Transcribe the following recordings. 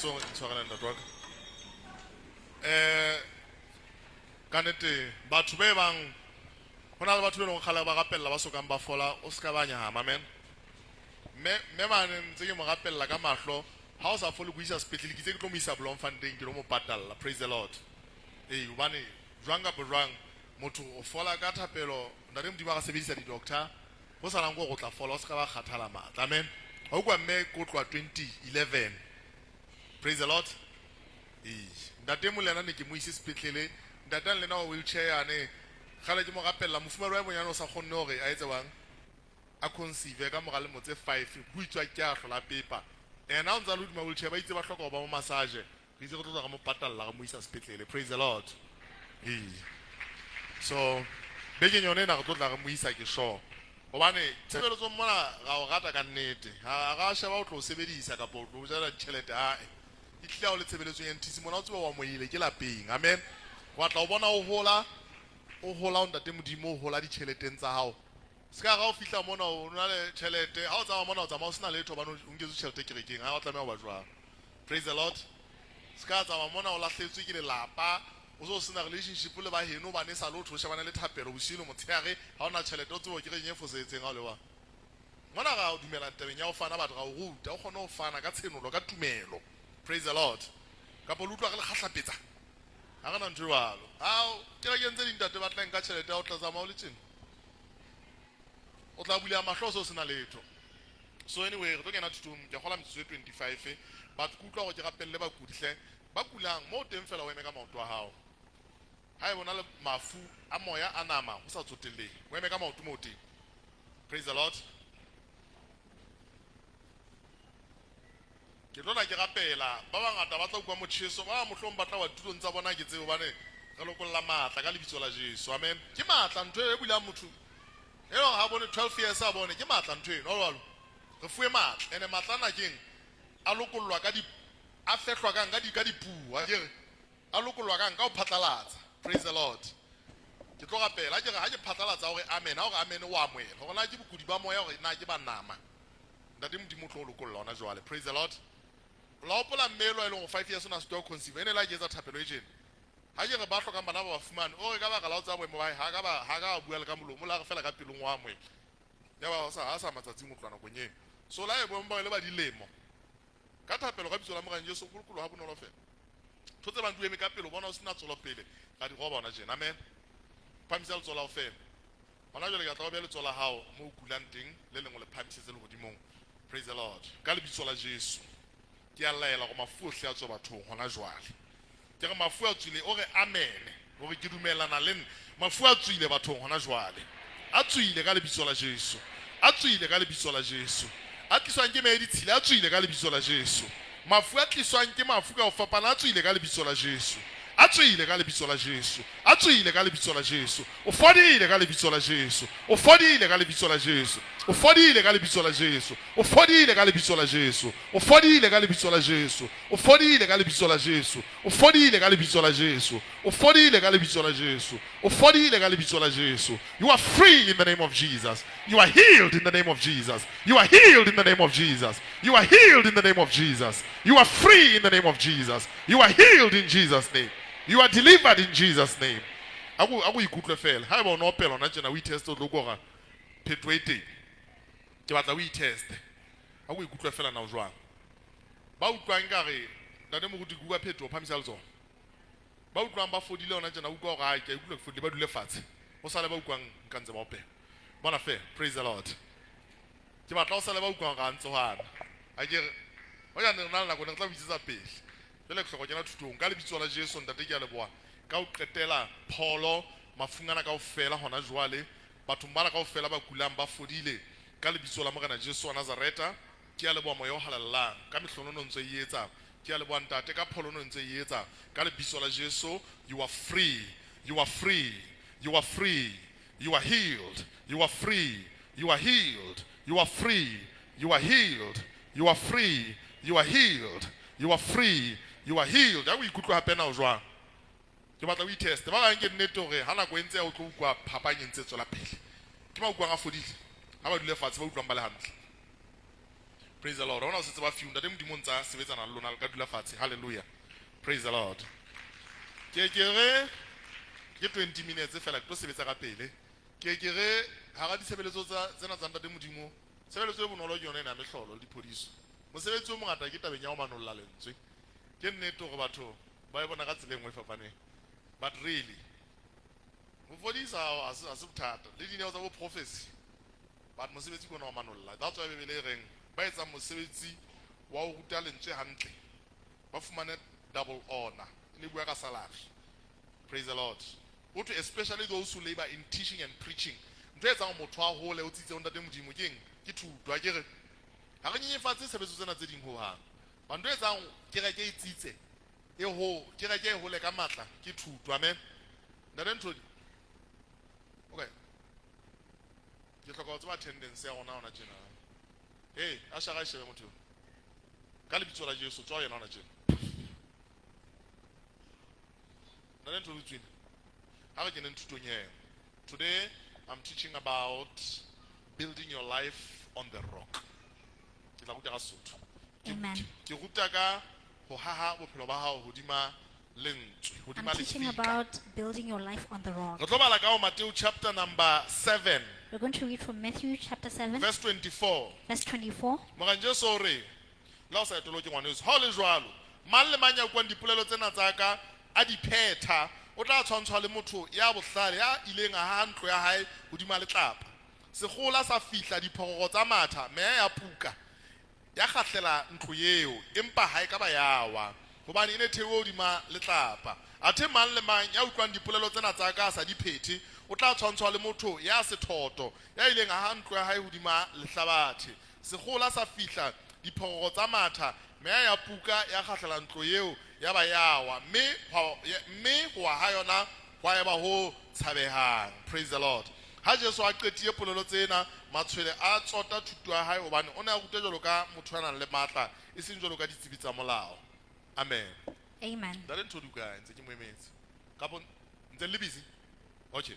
Jesu, ntshwarele ntate wa ka. Eh ka nnete batho be bang ho na le batho be leng kgale ba rapella ba sokang ba fola o ska ba nyahama amen. Mme mme mane ntse ke mo rapella ka mahlo ha o sa fole ko isa sepetlele ke itse ke tlo mo isa Bloemfontein ke lo mo patalla praise the Lord. Ee hobane jwang kapa jwang motho o fola ka thapelo ntate Modimo a ka sebedisa di-doctor Go sa nang ko go tla fola o se ka ba kgathala matla. Amen. Ga ukwa mme ko tloa 2011. Praise the Lord. Ee. Ntate mo le ena ne ke mo ise sepetlele. Ntate a le ena wa wheelchair yane. Kgale ke mo rapella mofumadi wa bonyane o sa kgonne hore a etse bang a conceive ka mora lemo tse 5 ho itswa ke a hlola pepa. Ena o ntse a le hodima wheelchair ba itse ba hloka ho ba mo massage. Re itse re tlo tla re mo patalla re mo isa sepetlele. Praise the Lord. Ee. So bekeng yone ena re tlo tla re mo isa ke sure. Hobane tshebeletsong mona ra o rata ka nnete. Ha ra sheba o tlo sebedisa kapa o tlo jala ditjhelete ae. E tlile ha o le tshebeletsong ya NTC mona o tsebe wa moile ke lapeng. Amen. Wa tla o bona o hola o hola o ntate Modimo o hola ditjheleteng tsa hao. Se ka ra o fihla mona o na le tjhelete. Ha o tsamaya mona o tsamaya o sena letho hobane o nketswe tjhelete kerekeng. Ha o tlameha ho ba jwalo. Praise the Lord. Se ka tsamaya mona o lahletswe ke lelapa, o se o sena relationship le ba heno hobane e sa le o tho shebane le thapelo bosiu le motshehare, ha o na tjhelete o tsebe hore kerekeng e fosahetseng ha o le wa. Mona ra o dumela tabeng ya ho fana batho ra o ruta o kgone ho fana ka tshenolo ka tumelo. Praise the Lord. Kapa le utlwa re le kgahlapetsa. Ha re na ntho e jwalo. Ha kerekeng tse ding ntate ba tla nka tjhelete ya o tla tsamaya o le tjena. O tla buleha mahlo o se o sena letho. So anyway, re tlo kena thutong, ke kgola metsotso e 25, but ke utlwa gore ke rapelele bakudi hle. Ba kulang, mo o teng fela o eme ka maoto a hao. Ha e bona le mafu a moya a nama ho sa tsotellehe, o eme ka maoto mo o teng. Praise the Lord. Ke tlo na ke rapela, ba bangata ba tla utlwa motjheso, ba bang mohlomong ba tla wa tulong tsa bona ke tsebe hobane re lokolla matla ka lebitso la Jesu. Amen. Ke matla ntho e bulang motho e leng ha bone 12 years a bone ke matla ntho eno jwalo re fuwe matla ene matla ana keng a lokollwa ka di a fehlwa kang ka di ka dipuo a kere a lokollwa kang ka ho phatlalatsa praise the Lord ke tlo rapela ke re ha ke phatlalatsa hore amen ha hore amen o amohela hore na ke bokudi ba moya hore na ke ba nama ntate Modimo o tlo lokolla hona jwale praise the Lord la hopola mme elwa e leng go 5 years o na se conceive ene la ke etsa thapelo e tjena Ha ke re ba hlokang bana ba ba fumane, o re ka baka la ho tseba boemo ba hae, ha a ka ba, ha a ka a bua le ka molomo, o la re feela ka pelong wa amohela. Yaba ha sa, ha sa matsatsing ho tloha nakong eno. So la e boemo ba le ba dilemo. Ka thapelo ka bitso la Morena Jesu, o lokoloha bonolo feela. Ntho tse bang di eme ka pele, o bona o sena tswelopele, ra di roba hona tjena. Amen. Phamisa letsoho la hao feela. Hona jwale ke tla o beha letsoho la hao mo o kulang teng, le lengwe le phamisetse lehodimong. Praise the Lord. Ka lebitso la Jesu. Ke a laela gore mafu ohle a tswe bathong hona jwale. Ke re mafu a tswile, o re amene, gore ke dumelana le nna. Mafu a tswile bathong hona jwale. A tswile ka lebitso la Jesu. A tswile ka lebitso la Jesu. A tliswang ke meya e ditshila a tswile ka lebitso la Jesu. Mafu a tliswang ke mafu ka ho fapana a tswile ka lebitso la Jesu. A tswile ka lebitso la Jesu. A tswile ka lebitso la Jesu. O fodile ka lebitso la Jesu. O fodile ka lebitso la Jesu. O fodile ka lebitso la Jesu. O fodile ka lebitso la Jesu. O fodile ka lebitso la Jesu. O fodile ka lebitso la Jesu. O fodile ka lebitso la Jesu. O fodile ka lebitso la Jesu. O fodile ka lebitso la Jesu. You are free in the name of Jesus. You are healed in the name of Jesus. You are healed in the name of Jesus. You are healed in the name of Jesus. You are free in the name of Jesus. You are healed in Jesus name. You are delivered in Jesus name. Ako ako ikutlwe fela. Haeba o no opela hona tjena o iteste o tlo kwa phetho e teng. Ke batla o iteste. Ako ikutlwe fela na o jwang. Ba utlwang ka re ntate moruti ke utlwa phetoho phamisa letsoho. Ba utlwang ba fodile hona tjena utlwa hore ke a ikutlwa ke fodile ba dule fatshe. O sale ba utlwang nka ntse ba opela. Bona fela praise the Lord. Ke batla o sale ba utlwang hore a ntse hwana. A ke re hoja ne re na le nako ne re tla bitsetsa pele. Jwale ke hloka kena thutong ka lebitso la Jesu ntate ke a leboha ka ho qetela pholo mafung ana kaofela hona jwale bathong bana kaofela ba kulang ba fodile ka lebitso la Morena Jesu wa Nazareta. Ke a leboha Moya o Halalelang ka mehlolo o no ntso e etsa. Ke a leboha Ntate ka pholo o no ntse e etsa. Ka lebitso la Jesu, you are free. You are free. You are free. You are healed. You are free. You are healed. You are free. You are healed. You are free. You are healed. You are free. You are healed. Ha o ikutlwa hape na o jwang? Ke batla o iteste. Ba bang ke nnete hore ha nako e ntse ya o tlo utlwa phapang e ntse e tswela pele. Ke ba utlwang a fodile. Ha ba dule fatshe ba utlwang ba le hantle. Praise the Lord. Hona o setse ba few. Ntate Modimo o ntsa sebetsana le lona, le ka dula fatshe. Hallelujah. Praise the Lord. Ke re ke 20 minutes fela, ke tlo sebetsa ka pele. Ke re hara ditshebeletso tsa tsena tsa Ntate Modimo, tshebeletso e bonolo ke yona ena ya mehlolo le diphodiso. Mosebetsi o mongata ke tabeng ya ho manolla lentswe. Ke nnete hore batho ba e bona ka tsela e nngwe e fapaneng. But really, ho fodisa ha se bothata. Le dineo tsa bo prophecy. But mosebetsi ke ona wa manolla. That's why Bibele e reng ba etsang mosebetsi wa ho ruta lentswe hantle ba fumane double honor. E ne bua ka salary. Praise the Lord. Ho thwe especially those who labor in teaching and preaching. Ntho e etsang motho a hole o tsitse ho Ntate Modimo ke eng? Ke thuto. Ha ke re ha re nyenyefatse tshebetso tsena tse ding hohang. Ba ntho e etsang kereke e tsitse e ho kereke e hole ka matla ke thuto. Amen. Ntate Nthodi. Okay. Ke hloka ho tseba attendance ya rona hona tjena. Hey, a shara e shebe motho. Ka lebitso la Jesu tswa yena hona tjena. Ntate Nthodi o tswile. Ha re keneng thutong eo. Today I'm teaching about building your life on the rock. Ke tla ruta ka Sesotho. Amen. Ke ruta ka ho haha bophelo ba hao hodima lentswe, I'm hodima teaching lefika. about building your life on the rock. Re tlo bala ka ho Matthew chapter number 7 We're going to read from Matthew chapter 7, verse 24. verse 24. Morena Jesu o re, la o sa etolo ke ngwaneso, ha o le jwalo, mang le mang ya utlwang dipolelo tsena tsa ka a di phetha, o tla tshwantshwa le motho ya bohlale ya ileng a haha ntlo ya hae hodima letlapa. Sekgola sa fihla, diphororo tsa matha, meya ya puka, ya kgahlela ntlo eo, empa ha e ka ba ya wa, hobane e ne theuwe hodima letlapa. Athe mang le mang ya utlwang dipolelo tsena tsa ka a sa di phethe, o tla tshwantshwa le motho ya sethoto ya ileng a haha ntlo ya hae hodima lehlabathe. Sekgola sa fihla, diphororo tsa matha, meya ya puka ya kgahlela ntlo eo, ya ba ya wa, mme ho wa ha yona hwa eba ho tshabehang. Praise the Lord. Ha Jesu a qetile polelo tsena, matshwele a tsota thuto ya hae, hobane o ne a ruta jwalo ka motho ya nang le matla, e seng jwalo ka ditsebi tsa molao. Amen. Amen. Ntate Nthodi o kae? Ntse ke mo emetse. Kapo ntse le busy? Okay.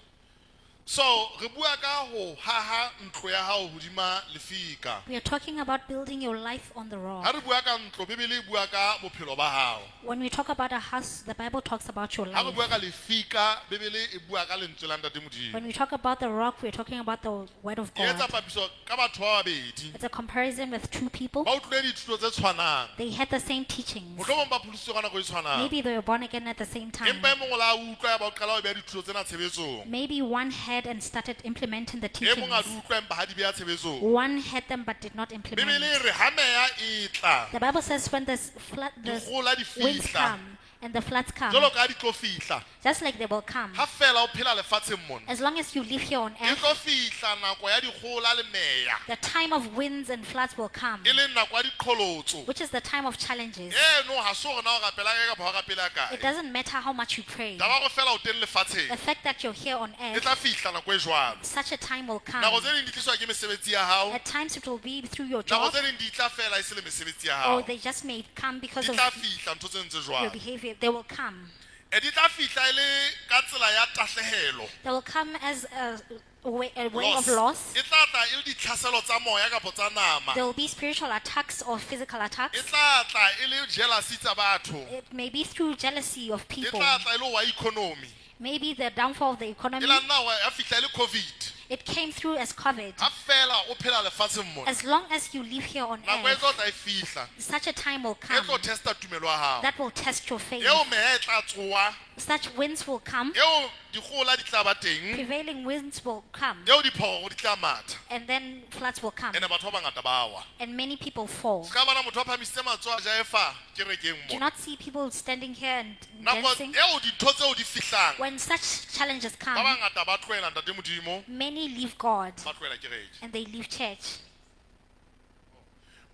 So, re bua ka ho haha ntlo ya hao hodima lefika. We are talking about building your life on the rock. Ha re bua ka ntlo, Bibele e bua ka bophelo ba hao. When we talk about a house, the Bible talks about your Ha re life. bua ka lefika, Bibele e bua ka lentswe la Ntate Modimo. When we talk about the rock, we are talking about the word of Ke etsa God. papiso ka batho ba babedi. It's a comparison with two people. Ba utlwile dithuto tse tshwanang. They had the same teachings. Mohlomong ba pholositswe ka nako e tshwanang. Maybe they were born again at the same time. Empa e mong o la utlwa ya ba o qala ho beha dithuto tsena tshebetsong. Maybe one had and started implementing the E mong a di teachings. utlwa empa ha di beha tshebetsong. One had them but did not implement. Bibele e re ha meya e tla, The Bible says when the flood, the dikgola di winds fihla. come and the floods come, Jwalo ka ha di tlo fihla. just like they will come. Ha fela o phela lefatsheng mona, As long as you live here on e earth, tlo fihla nako ya dikgola le meya. the time of winds and floods will come, E leng nako ya diqholotso. which is the time of challenges. Eno ha se hore na o rapela kae kapa ha o rapela kae. It doesn't matter how much you pray. Taba ya hore fela o teng lefatsheng, The fact that you're here on e earth, tla fihla nako e jwalo. such a time will come. Nako tse ding di tliswa ke mesebetsi ya hao. At times it will be through your Nako job, tse ding di tla fela e se le mesebetsi ya or hao. they just may come because Di of tla fihla ntho tse ntse your jwalo. behavior. They will come. E di tla fihla e le ka tsela ya tahlehelo. They will come as a way of loss. E tla tla e le ditlhaselo tsa moya kapa tsa nama. There will be spiritual attacks or physical E attacks. tla tla e le jealousy tsa batho. It may be through jealousy of E people. tla tla e le wa economy. Maybe the downfall of the E economy. la nna wa ya fihla e le COVID. It came through as COVID. Ha fela o phela lefatsheng mona. As long as you live here on Nako e earth, tlo tla e fihla. such a time will E come tlo testa tumelo ya hao. that will test your faith. Eo meya e tla tsoha. Such winds will come, Eo dikgola di tla ba teng. prevailing winds will come, Eo diphororo di tla matha. and then floods will come, Ene batho ba bangata ba wa. and many people fall. Se ka bona motho a phamisitse matsoho a jaefa kerekeng Do mona. not see people standing here and Nako dancing. eo dintho tseo di fihlang, When such challenges ba come, bangata ba tlohela Ntate Modimo, many leave God ba tlohela kereke. and they leave church.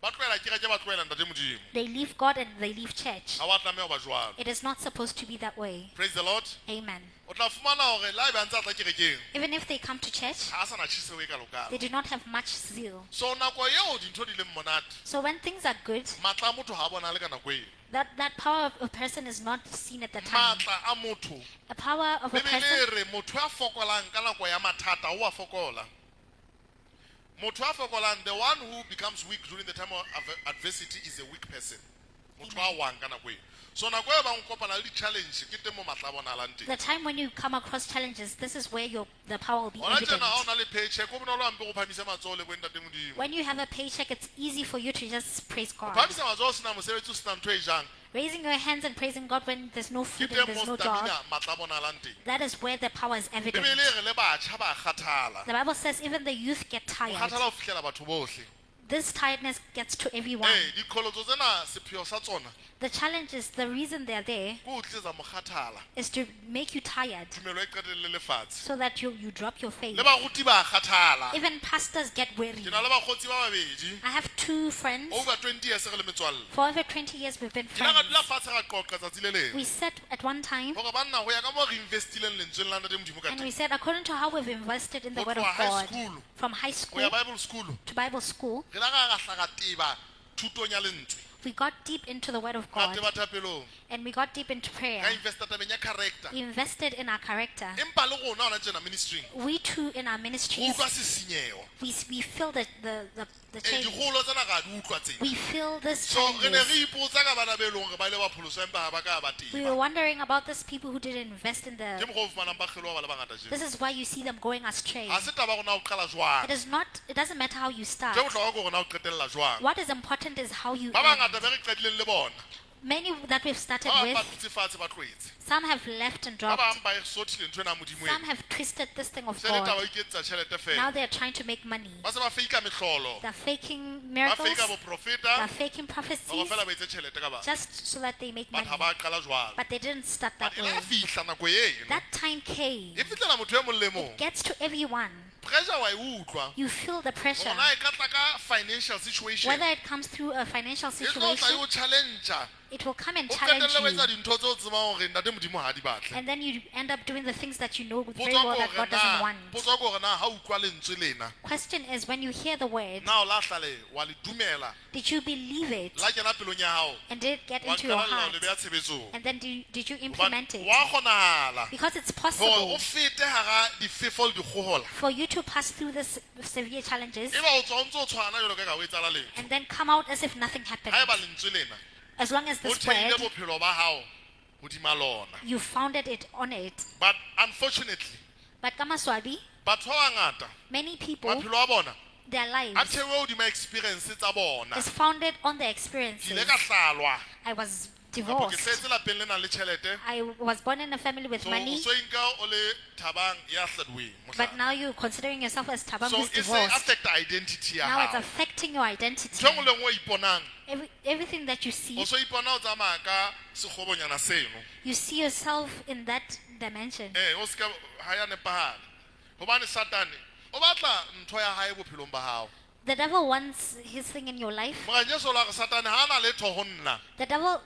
Ba tlohela kereke, ba tlohela Ntate Modimo. They leave God and they leave church. Ha wa tlameha ho ba jwalo. It is not supposed to be that way. Praise the Lord. Amen. O tla fumana hore le haeba a ntse a tla kerekeng, Even if they come to church, ha a sa na tjheseho e kalokalo. they do not have much zeal. So nako eo dintho di leng monate, So when things are good, matla a motho ha a bonahale ka nako eo. that power of a person is not seen at the time. Matla a motho. The power of a Bibele e person, re motho ya fokolang ka nako ya mathata o a fokola. Motho a fokolang, the one who becomes weak during the time of adversity is a weak person. Motho a wang ka nako eo. So nako e bang o kopana le di-challenge ke teng mo matla a bonahalang teng. The time when you come across challenges, this is where the power will be Hona evident. tjena ha o na le paycheck, ho bonolo hampe go phahamisa matsoho le bo ntate Modimo. When you have a paycheck, it's easy for you to just praise God. Phahamisa matsoho o sena mosebetsi, o sena ntho e jang. Raising your hands and praising God when there's no Ke food teng and there's mo no job, stamina matla a bonahalang teng. that is where the power is evident. Bibele e re le batjha ba kgathala. The Bible says even the youth get Ho tired. kgathala ho fihlela batho bohle. This tiredness gets to everyone. Ee, diqholotso tsena sepheo sa tsona The challenge is the reason they're there ke ho tlisetsa mokgathala. is to make you tired Tumelo e qetelle lefatshe. so that you drop your faith. Le baruti ba kgathala. Even pastors get weary. Ke na le bakgotsi ba babedi. I have two friends. Over 20 years re le metswalle. For over 20 years, we've been Ke la ra dula friends. fatshe ra qoqa tsatsi le leng. We sat at one time Hore banna ho ya ka moo re investileng lentsweng la Ntate Modimo ka and we teng. said, according to how we've invested in the Ho Word of tloha high God, school. from high Ho school ya Bible school. to Bible school, Re la ra hla ra teba thutong ya lentswe. we got deep into the Word of Ra God teba thapelong. and we got deep into prayer. Ra investa tabeng ya character. We invested in our character. Empa le rona hona tjena ministry-ing, We too, in our re ministries, utlwa sesinyeho. we feel the Ee, change. dikgolo tsena ra di utlwa tsena. We feel this So re ne challenges. re ipotsa ka bana be leng hore ba ile ba pholoswa empa ha ba ka ba We teba. were wondering about these people who didn't invest in Ke the. mokgwa o fumanang ba kgeloha ba le bangata tjena. This is why you see them going astray. Ha se taba hore na o qala jwang. It is not. It doesn't matter how you start. Ntho e bohlokwa ke hore na o qetella jwang. What is important is how you Ba end. bangata be re qadileng le bona. Many that we've started Ba bang with, ba dutse fatshe ba tlohetse. some have left and Ba dropped. bang ba e sothile ntho ena ya Modimo Some ena. have twisted this thing of Se le taba God. ya ho iketsetsa tjhelete Now feela. they're trying to make money. Ba se ba feika mehlolo. They're faking Ba miracles. feika boprofeta. They're faking Hore prophecies feela ba etse tjhelete ka batho. just so that they make But money. ha ba qala jwalo. But they didn't start But that e la way. fihla nako eno. That time came. E fihlela motho e mong le mong. Gets to everyone. Pressure wa e utlwa. You feel the pressure. Hore na e ka tla ka financial situation. Whether it comes through a financial E tlo tla e situation, o challenge-a. it will come and O challenge qetelle o etsa you. dintho tseo o tsebang hore ntate Modimo ha di batle. And then you end up doing the things that you know very Potso well ke that hore God doesn't na, want. potso ke hore na ha o utlwa lentswe lena, Question is, when you hear the word, na o la hla le wa le dumela, did you believe it? la kena pelong ya hao, And did it get wa into your qalella ho heart? le beha tshebetsong. And then did you implement Hobane it? wa kgonahala Because it's hore o possible fete hara difefo le dikgohola. for you to pass through this severe challenges Eba o tswa o ntso o tshwana jwalo ka ka o etsahala letho. and then come out as if nothing happened. Haeba lentswe lena As long as o this theile word, bophelo ba hao hodima lona. you founded it on it. But unfortunately, But Kamaswabi, batho ba bangata many people, maphelo a bona their a lives theuwe hodima experience tsa bona. is founded on their Ke experiences. ile ka hlalwa. I was Kapo ke divorced. hlahetse lapeng le nang le tjhelete. I was born in a family with So o money, so inka o le Thabang ya hladuweng, but mohlala. now you're considering yourself as Thabang So who's e se divorced. affect identity ya Now it's hao. affecting your identity. Ntho e nngwe le nngwe o iponang, Everything that you see, o so ipona o tsamaya ka sekgobonyana seno. you see yourself in that dimension. Eh, o ska ha ya nepahala. Hobane Satane o batla ntho ya hae bophelong ba hao. The devil wants his thing in your life. Morena Jesu o la re Satane ha ana letho ho nna. The devil,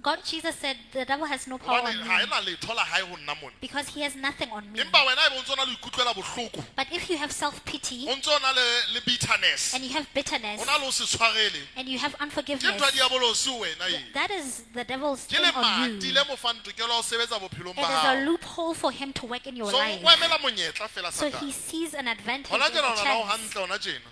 God, Jesus said, the devil has no power Hobane on ha me ena letho la hae ho nna mona. because he has nothing on me. Empa wena ebe o ntso na le ho ikutlwela bohloko, But if you have self-pity o ntso na le bitterness, and you have bitterness o na le ho se tshwarele, and you have ke ntho ya unforgiveness, diabolosi ho wena eo. that is the devil's Ke thing on lemati you. le mo fang tokelo ya ho sebetsa bophelong It ba is a hao. loophole for him to work in your So life. o emela monyetla fela So Satane. he sees an advantage Hona and tjena a o nahana o chance. hantle hona tjena.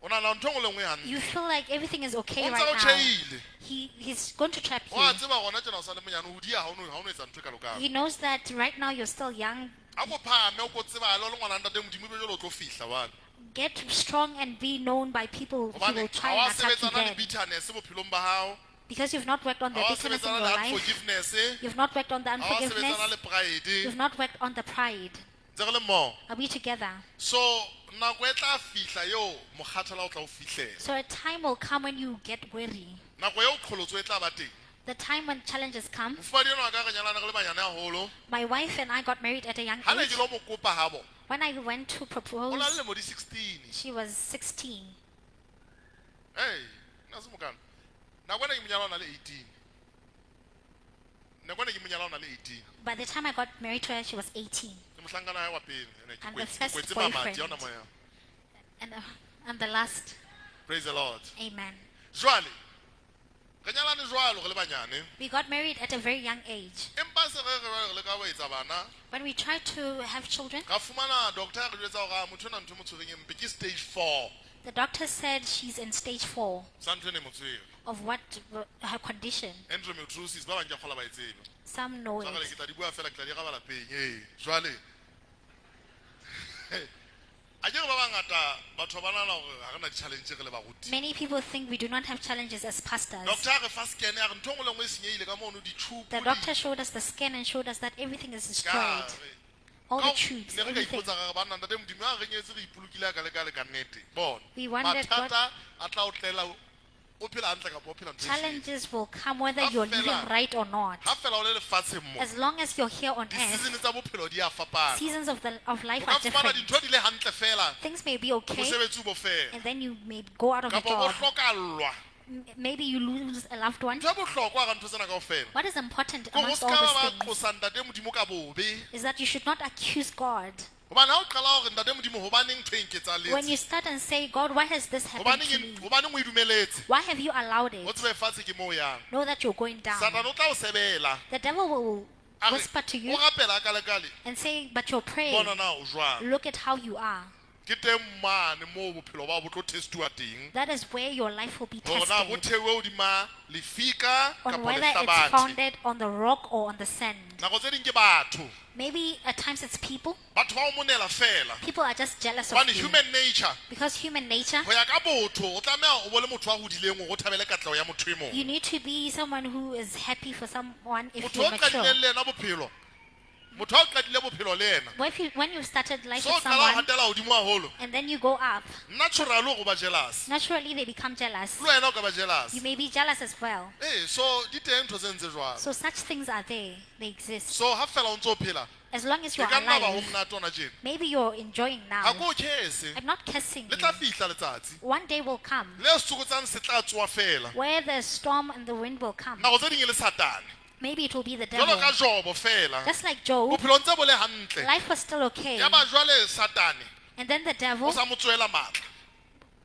O nahana ntho e nngwe le nngwe e hantle. You feel like everything is okay O ntse right o now. tjhehile. He's going to trap Wa you. tseba hona tjena o sa le monyane, o diya ha o no etsa ntho e kalo kalo. He knows that right now you're still young. A ko phahame, o ko tsebahale o le ngwana ntate Modimo, ebe jwale o tlo fihla jwale. Get strong and be known by people. He Hobane will try ha wa and attack you sebetsana le then. bitterness bophelong ba hao. Because you've not worked on the Ha wa bitterness in sebetsana your le life. unforgiveness. You've not worked on the Ha wa sebetsana unforgiveness. le pride. You've not worked on the pride. Ntse re le mmoho. Are we together? So nako e tla fihla eo mokgathala o tla o fihlela. So a time will come when you get weary. Nako eo qholotso e tla ba teng. The time when challenges come. Mofumahadi enwa wa ka re nyalane re le banyane haholo. My wife and I got married at a young Ha ne age. ke lo mo kopa habo, When I went to o na le propose, lemo di 16. she was 16. Hey, nna se mokana. Nako ena ke monyala o na le 18. Nako ena ke monyala o na le 18. By the time I got married to her, she was 18. Ke mohlankana wa hae wa pele. Ene ke I'm the kwetse- ke first kwetse mamati boyfriend. a ona moya. And I'm the last. Praise the Lord. Amen. Jwale, re nyalane jwalo re le banyane. We got married at a very young age. Empa Empa se re re re leka ho etsa bana, When we try to have children, ka fumana doctor a re jwetsa hore ah, motho ena ntho e mo tshwereng e mpe ke stage 4 the doctor said she's in stage 4 sa ntho ena e mo tshwere. of what her condition. Endometriosis ba bang ke a kgola ba e tsebe. Some know Jwale ke it. tla di bua fela ke tla di raba lapeng. Ee, jwale a ke re ba bangata batho ba nahana hore ha re na di-challenge re le baruti. Many people think we do not have challenges as pastors. Doctor a re fa scan a re ntho e nngwe le nngwe e senyehile ka mono di-tube The doctor showed us the scan and showed us that everything is destroyed. All the tubes, ne re ka everything. ipotsa ra re banna ntate modimo a re nyetse re ipolokile a ka le ka le ka nnete bona We wondered mathata a tla o tlela o phela hantle kapa o phela ntho e sele. Challenges will come whether Ha you're living fela- right or not. ha fela o le lefatsheng mo As long as you're here on earth, di-season tsa bophelo di a fapana seasons of life o are ka fumana different. dintho di le hantle fela Things may be okay, mosebetsi o bo fela and then you may go out of a kapa o job. hlokallwa Maybe you lose a loved one. ntho ya bohlokwa ka ntho tsena kaofela What is important ke hore o amongst se all ka these ba things qosa ntate modimo ka bobe is that you should not accuse God. hobane ha o qala hore ntate modimo hobaneng ntho e When nketsahaletse you start and say, God, why has this happened hobaneng to me? hobaneng o e dumeletse Why have you allowed o it? tsebe fatshe ke moo o yang Know that you're going down. satane o tla o sebela The devil will A re, whisper to you o rapela ka lekale and say, But you're praying. bona na o jwang Look at how you are. ke teng mane moo bophelo bao bo tlo testuwa teng That is where your life will be hore na bo tested thewe hodima lefika on kapa whether it's lehlabathe founded on the rock or on the sand. nako tse ding ke batho Maybe at times it's people. batho ba o monela fela People are just jealous of hobane you. human nature Because human nature, ho ya ka botho o tlameha o bo le motho a hodileng hore o thabele katleho ya motho e mong you need to be someone who is happy for someone if motho you're o mature. qadileng le yena bophelo motho ha o qadile bophelo le yena What if you, when you started life so o with qala ho someone hatela hodimo haholo and then you go up, natural hore o ba jealous naturally they become jealous. le wena o ka ba jealous You may be jealous as well. ee so di teng ntho tse ntse jwalo So such things are there. They exist. so ha fela o ntso o phela As long as e you're ka nna ba ho alive, monate hona tjena maybe you're enjoying ha now. ke o curse I'm not cursing le you. tla fihla letsatsi One day will come le sokotsang se tla tsoa fela where the storm and the wind will come. nako tse ding e le satane Maybe it will be the jwalo devil. ka jobo fela Just like Job, bophelo ntse bo le hantle life was still okay. ya ba jwale satane And then the o devil, sa mo tsoela matla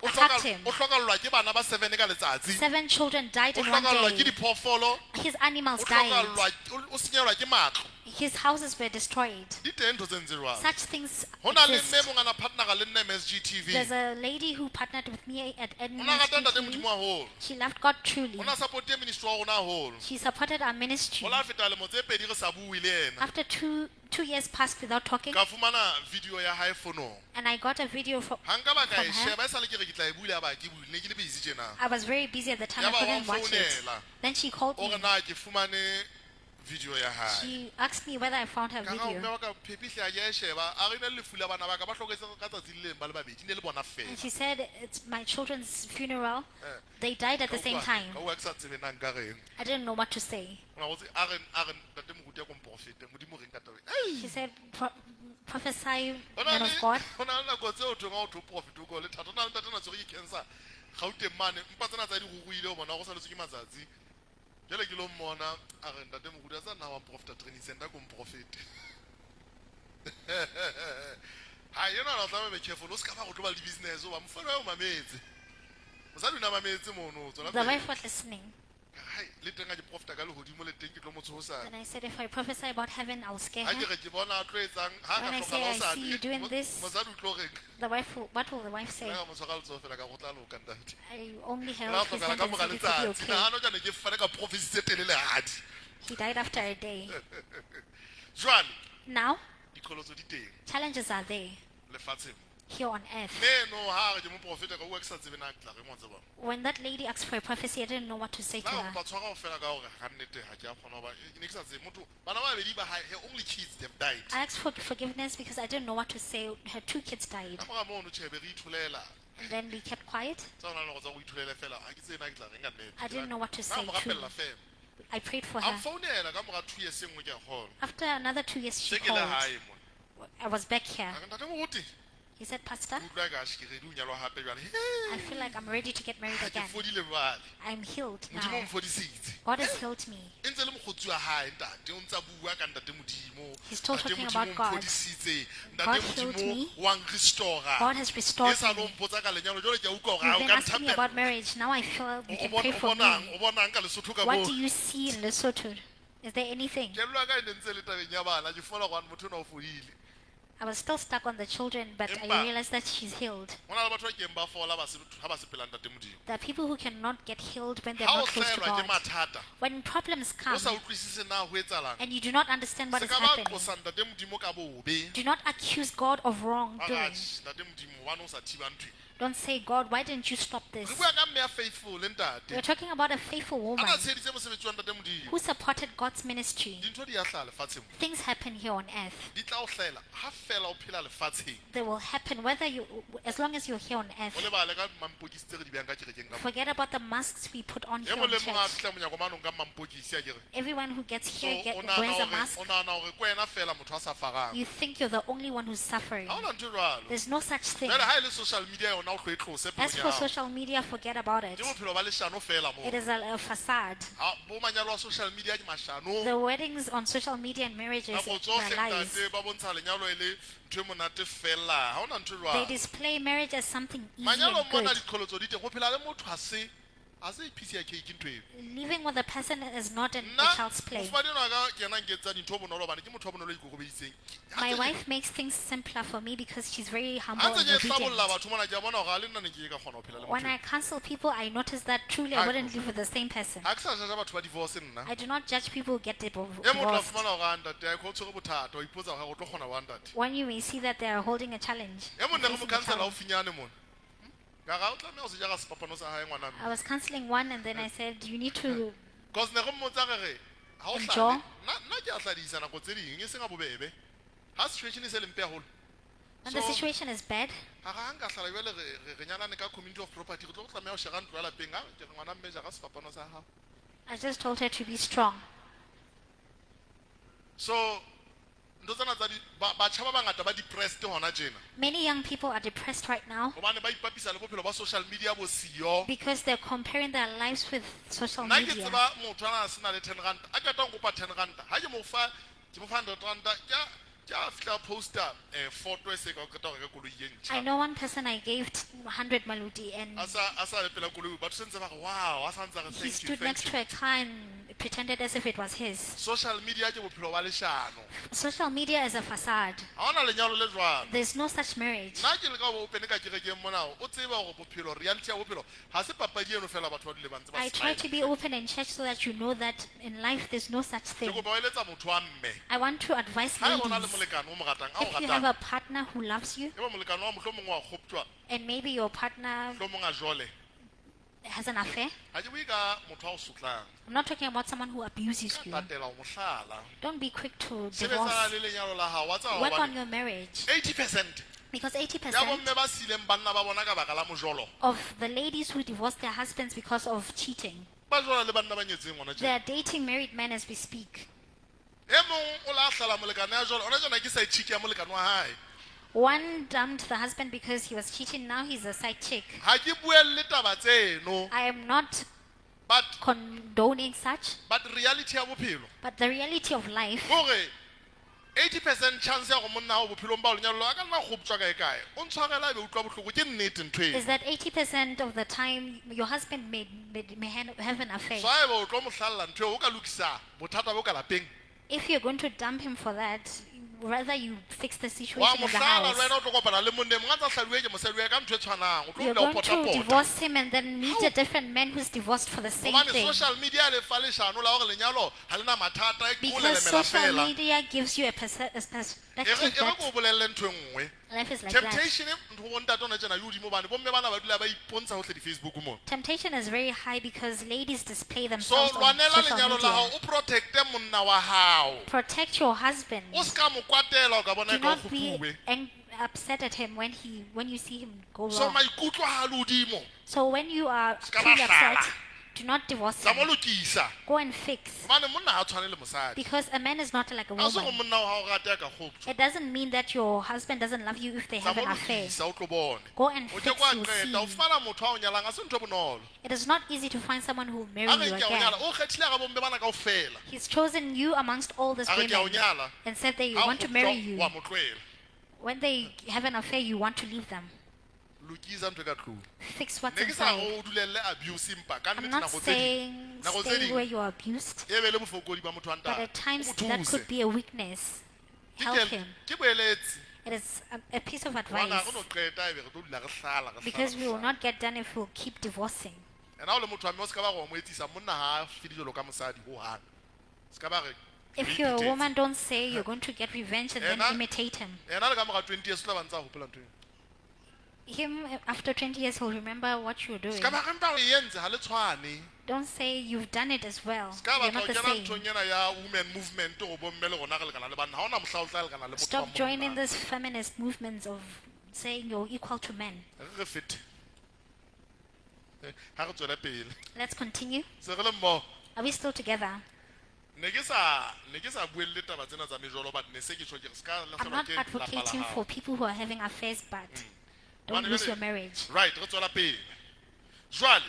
O Attacked him. o hlokallwa ke bana ba seven ka letsatsi seven children died o in one hlokallwa ke day. diphoofolo His o animals died. hlokallwa o senyehelwa ke matlo His houses were destroyed. di teng ntho tse ntse jwalo Such things ho na le mme exist. mongana partnera le nna MSGTV There's a lady who partnered with me at o na rata ntate NHTV. modimo haholo She loved God truly. o na supporte ministry wa rona haholo She supported our ministry. ho la feta lemo tse pedi re sa bue le yena After two years passed without talking, ka fumana video ya hae fonong and I got a video ha nka ba ka from e her. sheba e sale ke re ke tla e bula ya ba ke bule ne ke le busy tjena I was very busy at the time. I Ya ba wa couldn't watch it. nfounela. Then she called o re me. na ke fumane video ya hae She asked me whether I found her ka ga video. mme wa ka phepihle a ke a e sheba a re ne le lefu la bana ba ka ba hloketse ka tsatsi le leng ba le babedi ne le bona And fela she said, it's my children's funeral. Eh. They died at the Ka same utlwa- time. ka utlwa ke sa tsebe na nka reng I didn't know what to say. O na botse, a re ntate moruti a ko mporofete modimo o reng ka taba e? Ei! She said, prophesy, Ho na man le of God. ho na le nako tseo thweng ha o thwe prophet o ko le thata. Ho na le ntate na tshwerwe ke cancer Gauteng mane mpa tsena tsa di ruruhile ho bona go saletswe ke matsatsi jwale ke lo mmona a re ntate moruti a tsa nna wa mprofeta training center ko mprofete ha ena o tlameha be careful o se ka ba go tlo ba le di-business hoba mofela o mametse mosadi o ne a mametse mono o tswela The pele. wife was listening. Hai, le teng ha ke profeta ka lehodimo le teng ke tlo mo tshosa And I said, if I prophesy about heaven, I'll scare ha ke her. re ke bona a tlo etsang ha ka When I say hlokala I hosane, see you doing this, mosadi o tlo reng The wife, will, what will the wife say? Nna ka mo tshwara letsoho fela ka go tla loka ntate I only La held his tlogela hand ka and mora said, it will be letsatsi okay. nahana jane ke fane ka prophecy tse telelehadi He died after a day. jwale Now, diqholotso di teng challenges are there lefatsheng here on earth. mme eno ha re ke moprofeta ka bua ke sa tsebe na ke tla reng wa tseba When that lady asked for a prophecy, I didn't know what to say to nna her. ka kopa tshwara fela ka hore ga nnete ha ke a kgona hoba ke ne ke sa tsebe motho bana ba babedi ba hae her only kids they've died I asked for forgiveness because I didn't know what to say. Her two kids died. ka mora mono tjhebe re itholela And then we kept quiet. tsa hona le go tsa go itholele fela ha ke tsebe na ke tla reng ka nnete I didn't know what to Nna say mo too. rapella fela I prayed for a her. mfounela ka mora 2 years e nngwe ke a kgolwa After another 2 years, she se ke le called. hae mona I was back here. a re ntate moruti He said, Pastor, ke utlwa ka ke ready ho nyalwa hape jwale I feel like I'm ready to get married Ha ke again. fodile jwale I'm healed modimo o now. mfodisitse God has healed me. e ntse le mokgotsi wa hae ntate o ntse a bua ka ntate modimo He's still Ntate talking Modimo about o God. mphodisitse ntate God healed modimo me. wa nrestora God has e restored sa lo me. mpotsa ka lenyalo jwale ke a utlwa hore You've ha o been ka asking me nthapela about marriage. Now I feel you O can bona- pray o for bonang me. o bonang ka Lesotho ka What moo do you see in Lesotho? Is there anything? Kelello ya ka e ne ntse e le tabeng ya bana, ke fumana gore motho ona o fodile. I was still stuck on the children, but I Empa- realized that she's healed. Ho na le batho ba keng ba fola ba se ha ba se pela ntate Modimo. There are people who cannot get healed when they're Ha o not close to hlaelwa ke God. mathata, When problems o come sa utlwisise na ho etsahalang, and you do not understand what se is ka ba happening, qosa ntate Modimo ka bobe. do not accuse God of Ba re, wrongdoing. "Atjhe, ntate Modimo, hobane o sa thiba ntho e." Don't say, God, why didn't you stop this? Re bua ka mme ya faithful le ntate. We're talking about a faithful A woman na tsheheditse mosebetsi wa ntate Modimo. who supported God's ministry. Dintho di a hlaha lefatsheng mo. Things happen here on earth. Di tla o hlahela ha feela o phela lefatsheng. They will happen whether you, as long as you're here on O earth. lebale ka mampokisi tse re di behang ka kerekeng ka mo. Forget about the masks we put on E here mong on le mong a church. fihla monyako mane o nka mampokisi akere. Everyone who gets So here o nahana wears a hore mask. o nahana hore ke wena feela motho a sa farang. You think you're the only one who's suffering. Ha hona ntho e jwalo. There's no such thing. Jwale ha e le social media yona o tlo e tlose As pelong ya for hao. social media, forget about it. Ke bophelo ba leshano feela moo. It is a facade. Ha bo manyalo a social media ke mashano. The weddings on social media and marriages Nako are tsohle lies. ntate ba bontsha lenyalo e le ntho e monate fela. Ha hona ntho e They jwalo. display marriage as something easy Manyalo and mona good. diqholotso di teng. Ho phela le motho ha se piece ya cake ntho eo. Living with a person is not a Nna child's play. mofumadi enwa ka ke yena nketsa dintho bonolo hobane ke motho wa bonolo a ikokobeditseng. Ha My ntse ke- wife makes things simpler for me because she's very ha humble ntse and ke hlabolla obedient. batho mona ke a bona hore ha le nna ne ke ke ka kgona ho phela le When motho I counsel people, I notice that truly I I- wouldn't live with the same person. Ha ke sa judge batho ba divorce nna. I do not judge people who get E mong o tla divorced. fumana hore ah, ntate a o tshwere bothata wa ipotsa hore o tlo kgona wa ntate. When you may see that they are holding a challenge. E mong ne re mo facing a counsel challenge. haufinyane mona. Ka ra o tlameha ho se jara sefapano sa hae ngwana mme. I was counseling one and then I said, you need to Cause ne re mmotsa re re ha o Endure. hlale. Nna ke a hladisa nako tse ding e seng a bobebe. Ha situation e se le mpe haholo. When the So- situation is bad, Ha ra nka hlala jwale re nyalane ka community of property re tlo tlameha ho shera ntlo ya lapeng. Ha ke re ngwana mme jara sefapano sa hao. I just told her to be strong. So ntho tsena tsa batjha ba bangata ba depressed hona tjena. Many young people are depressed right now Hobane ba ipapisa le bophelo ba social media bo siyo. because they're comparing their lives with social Nna ke media. tseba motho ana a sena le 10 rand a qeta ho nkopa 10 rand ha ke mo fa ke mo fa 100 rand ke a fihla poster photo e se ka o qeta ho reka koloi e I ntjha know one person I gave 100 maluti and a sa le pela koloi batho sentse ba re wow a sa ntse a re he thank you stood thank next you to a car and pretended as if it was his. Social media ke bophelo ba leshano. Social media is a facade. Ha hona lenyalo le jwalo. There's no such marriage. Nna ke leka ho open ka kerekeng mona o tseba hore bophelo reality ya bophelo ha se papadi eno fela batho ba dule ba ntse ba I try smile. to be open in church so that you know that in life there's no such Ke thing. kopa ho eletsa motho wa mme. I want to advise Ha eba o na le ladies. molekane o mo ratang a o If you have ratang a partner who loves you eba molekane wa mohlomong wa kgoptjwa and maybe your partner mohlomong a jole has an affair, ha ke bue ka motho a o sotlang. I'm not talking about someone who abuses you. Tatela ho mohlala. Don't be quick to Sebetsana divorce. le lenyalo la hao wa tseba Work on hobane your marriage 80% because ya 80% bomme ba sileng banna ba bona ka baka la mojolo of the ladies who divorce their husbands because of cheating, ba jola le banna ba nyetseng hona they tjena. are dating married men as we speak. E mong o la hlala molekane ya jwale hona tjena ke side chick ya molekane wa hae. One dumped the husband because he was cheating, now he's a side chick. Ha ke buelle taba tseno I am not but condoning such, but reality ya bophelo but the reality of life hore 80% chance ya hore monna hao bophelong ba ho lenyalo a ka nna kgoptjwa kae kae o ntshwarela ebe utlwa bohloko ke nnete ntho eo. is that 80% of the time your husband may have an affair. So haeba o tlo mo hlalla ntho eo o ka lokisa bothata bo ka lapeng If you're going to dump him for that, rather you fix the wa situation mo in the hlala le house. wena o tlo kopana le monna e mong a ntsa hladuwe ke mosadi wa hae ka ntho e tshwanang o tlo You're dula o going to pota-pota. divorce him and then meet a different man who's divorced for the same Hobane thing. social media le fa leshano la hore lenyalo ha lena mathata e ke o Because lelemela social fela. media gives you a E perspective re that ke o bolelle ntho e nngwe. life is like that. Temptation e ntho bo ntate ona tjena e hodimo hobane bomme bana ba dula ba ipontsha hohle di-Facebook mona. Temptation is very high because ladies display So themselves on lwanela social lenyalo la hao media. o protecte monna wa hao. Protect your husband. O ska mo kwatela o ka bona Do e ka o not be kgopuwe. upset at him when you see him go So wrong. maikutlo ha a le hodimo. So when you are Ska ba truly upset, hlala. do not divorce Tsa mo him. lokisa. Go and fix. Hobane monna ha a tshwane le mosadi. Because a man is not like a Ha se hore woman. monna wa hao o rate a ka kgoptjwa. It doesn't mean that your husband doesn't love you if they Tsa have mo an affair. lokisa o tlo bone. Go and O ke fix, kwa you'll qeta o see. fumana motho a o nyalang ha se ntho e bonolo. It is not easy to find someone who will marry Ha re you ke a o again. nyala o kgethile hara bomme bana kaofela. He's chosen you amongst all these Ha re ke a o women nyala. and said they Ha o want to marry kgoptjwa, you. wa mo tlohela. When they have an affair, you want to leave them. Lokisa ntho e ka tlung. Fix what's Ne ke sa inside. re o dulelle abuse empa ka I'm nnete not nako tse ding saying nako tse stay ding where you are abused, e be le bofokodi ba motho wa but ntate. at times O mo that thuse. could be a weakness. Ke Help him. ke boeletsi. It is a piece of Hobane ha advice re no qeta ebe re tlo dula re hlala, re hlala, because re we will hlala. not get done if we'll keep divorcing. Ena o le motho wa mme o ska ba re wa mo etsisa monna ha a feel jwalo ka mosadi hohang. Se ka ba re If re you're a iphetetse. woman, don't say you're going to get revenge and then Ena- imitate him. Ena le ka mora 20 years o tla ba ntse a hopola ntho eo. Him, after 20 years, he'll remember what you're doing. Se ka ba re mpa o e entse ha le tshwane. Don't say you've done it as well. Se ka You're batla not ho the kena same. nthong ena ya women movement hore bomme le rona re lekana le banna. Ha hona mohla o tla lekana le motho wa Stop joining monna. these feminist movements of saying you're equal to men. Re re fete. Ha re tswele pele. Let's continue. Se re le mmoho. Are we still together? Ne ke sa buelle taba tsena tsa mejolo but ne se ke tjho ke re se ka I'm lahlehelwa not ke lapa la advocating hao. for people who are having affairs, but don't Hobane lose jwale- your marriage. Right, re tswela pele. Jwale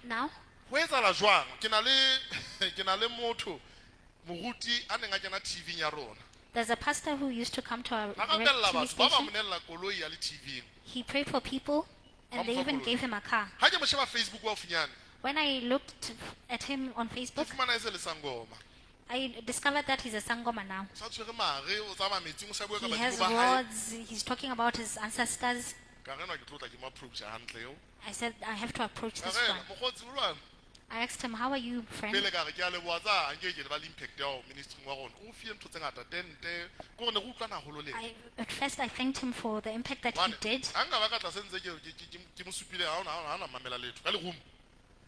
Now, ho etsahala jwang? Ke na le ke na le motho moruti a neng a kena TV-ing ya rona. there's a pastor who used to come to our A rapella TV batho ba ba station. monella koloi ya le TV-ing. He prayed for people and they Ba mo fa even koloi. gave him a car. Ha ke mo sheba Facebook wa haufinyane, When I looked at him on ke Facebook, fumana e se le sangoma. I discovered that he's a sangoma now. O sa tshwere mare, o tsamaya metsing, o sa bua ka He badimo has ba hae. rods, he's talking about his ancestors. Ka re enwa ke tlo tla ke mo approach hantle eo. I said, I have to approach Ka this re one. ena, mokgotsi o jwang? I asked him, How are you, friend? Pele ka re ke a leboha tsa nke ke le ba le impact ya ho ministry wa rona. O fie ntho tse ngata tente, ke hore ne re utlwana haholo le yena. At first, I thanked him for the impact that he Hobane did. ha nka ba ka tlase ntse ke mo supile ha ona mamela letho ka lerumo.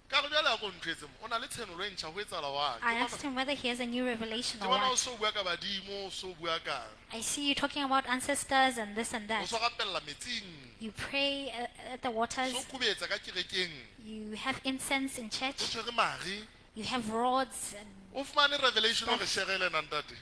Ka re jwale a ko nthwetse mo, o na le tshenolo e ntjha ho etsahala wa. I asked him whether he has a new revelation Ke or bona o what. so bua ka badimo, o so bua ka. I see you talking about ancestors and this and O that. so rapella metsing. You pray at the waters, So kubetsa ka kerekeng. you have incense in O church, tshwere mare. you have rods. And O fumane revelation o re sharele na ntate.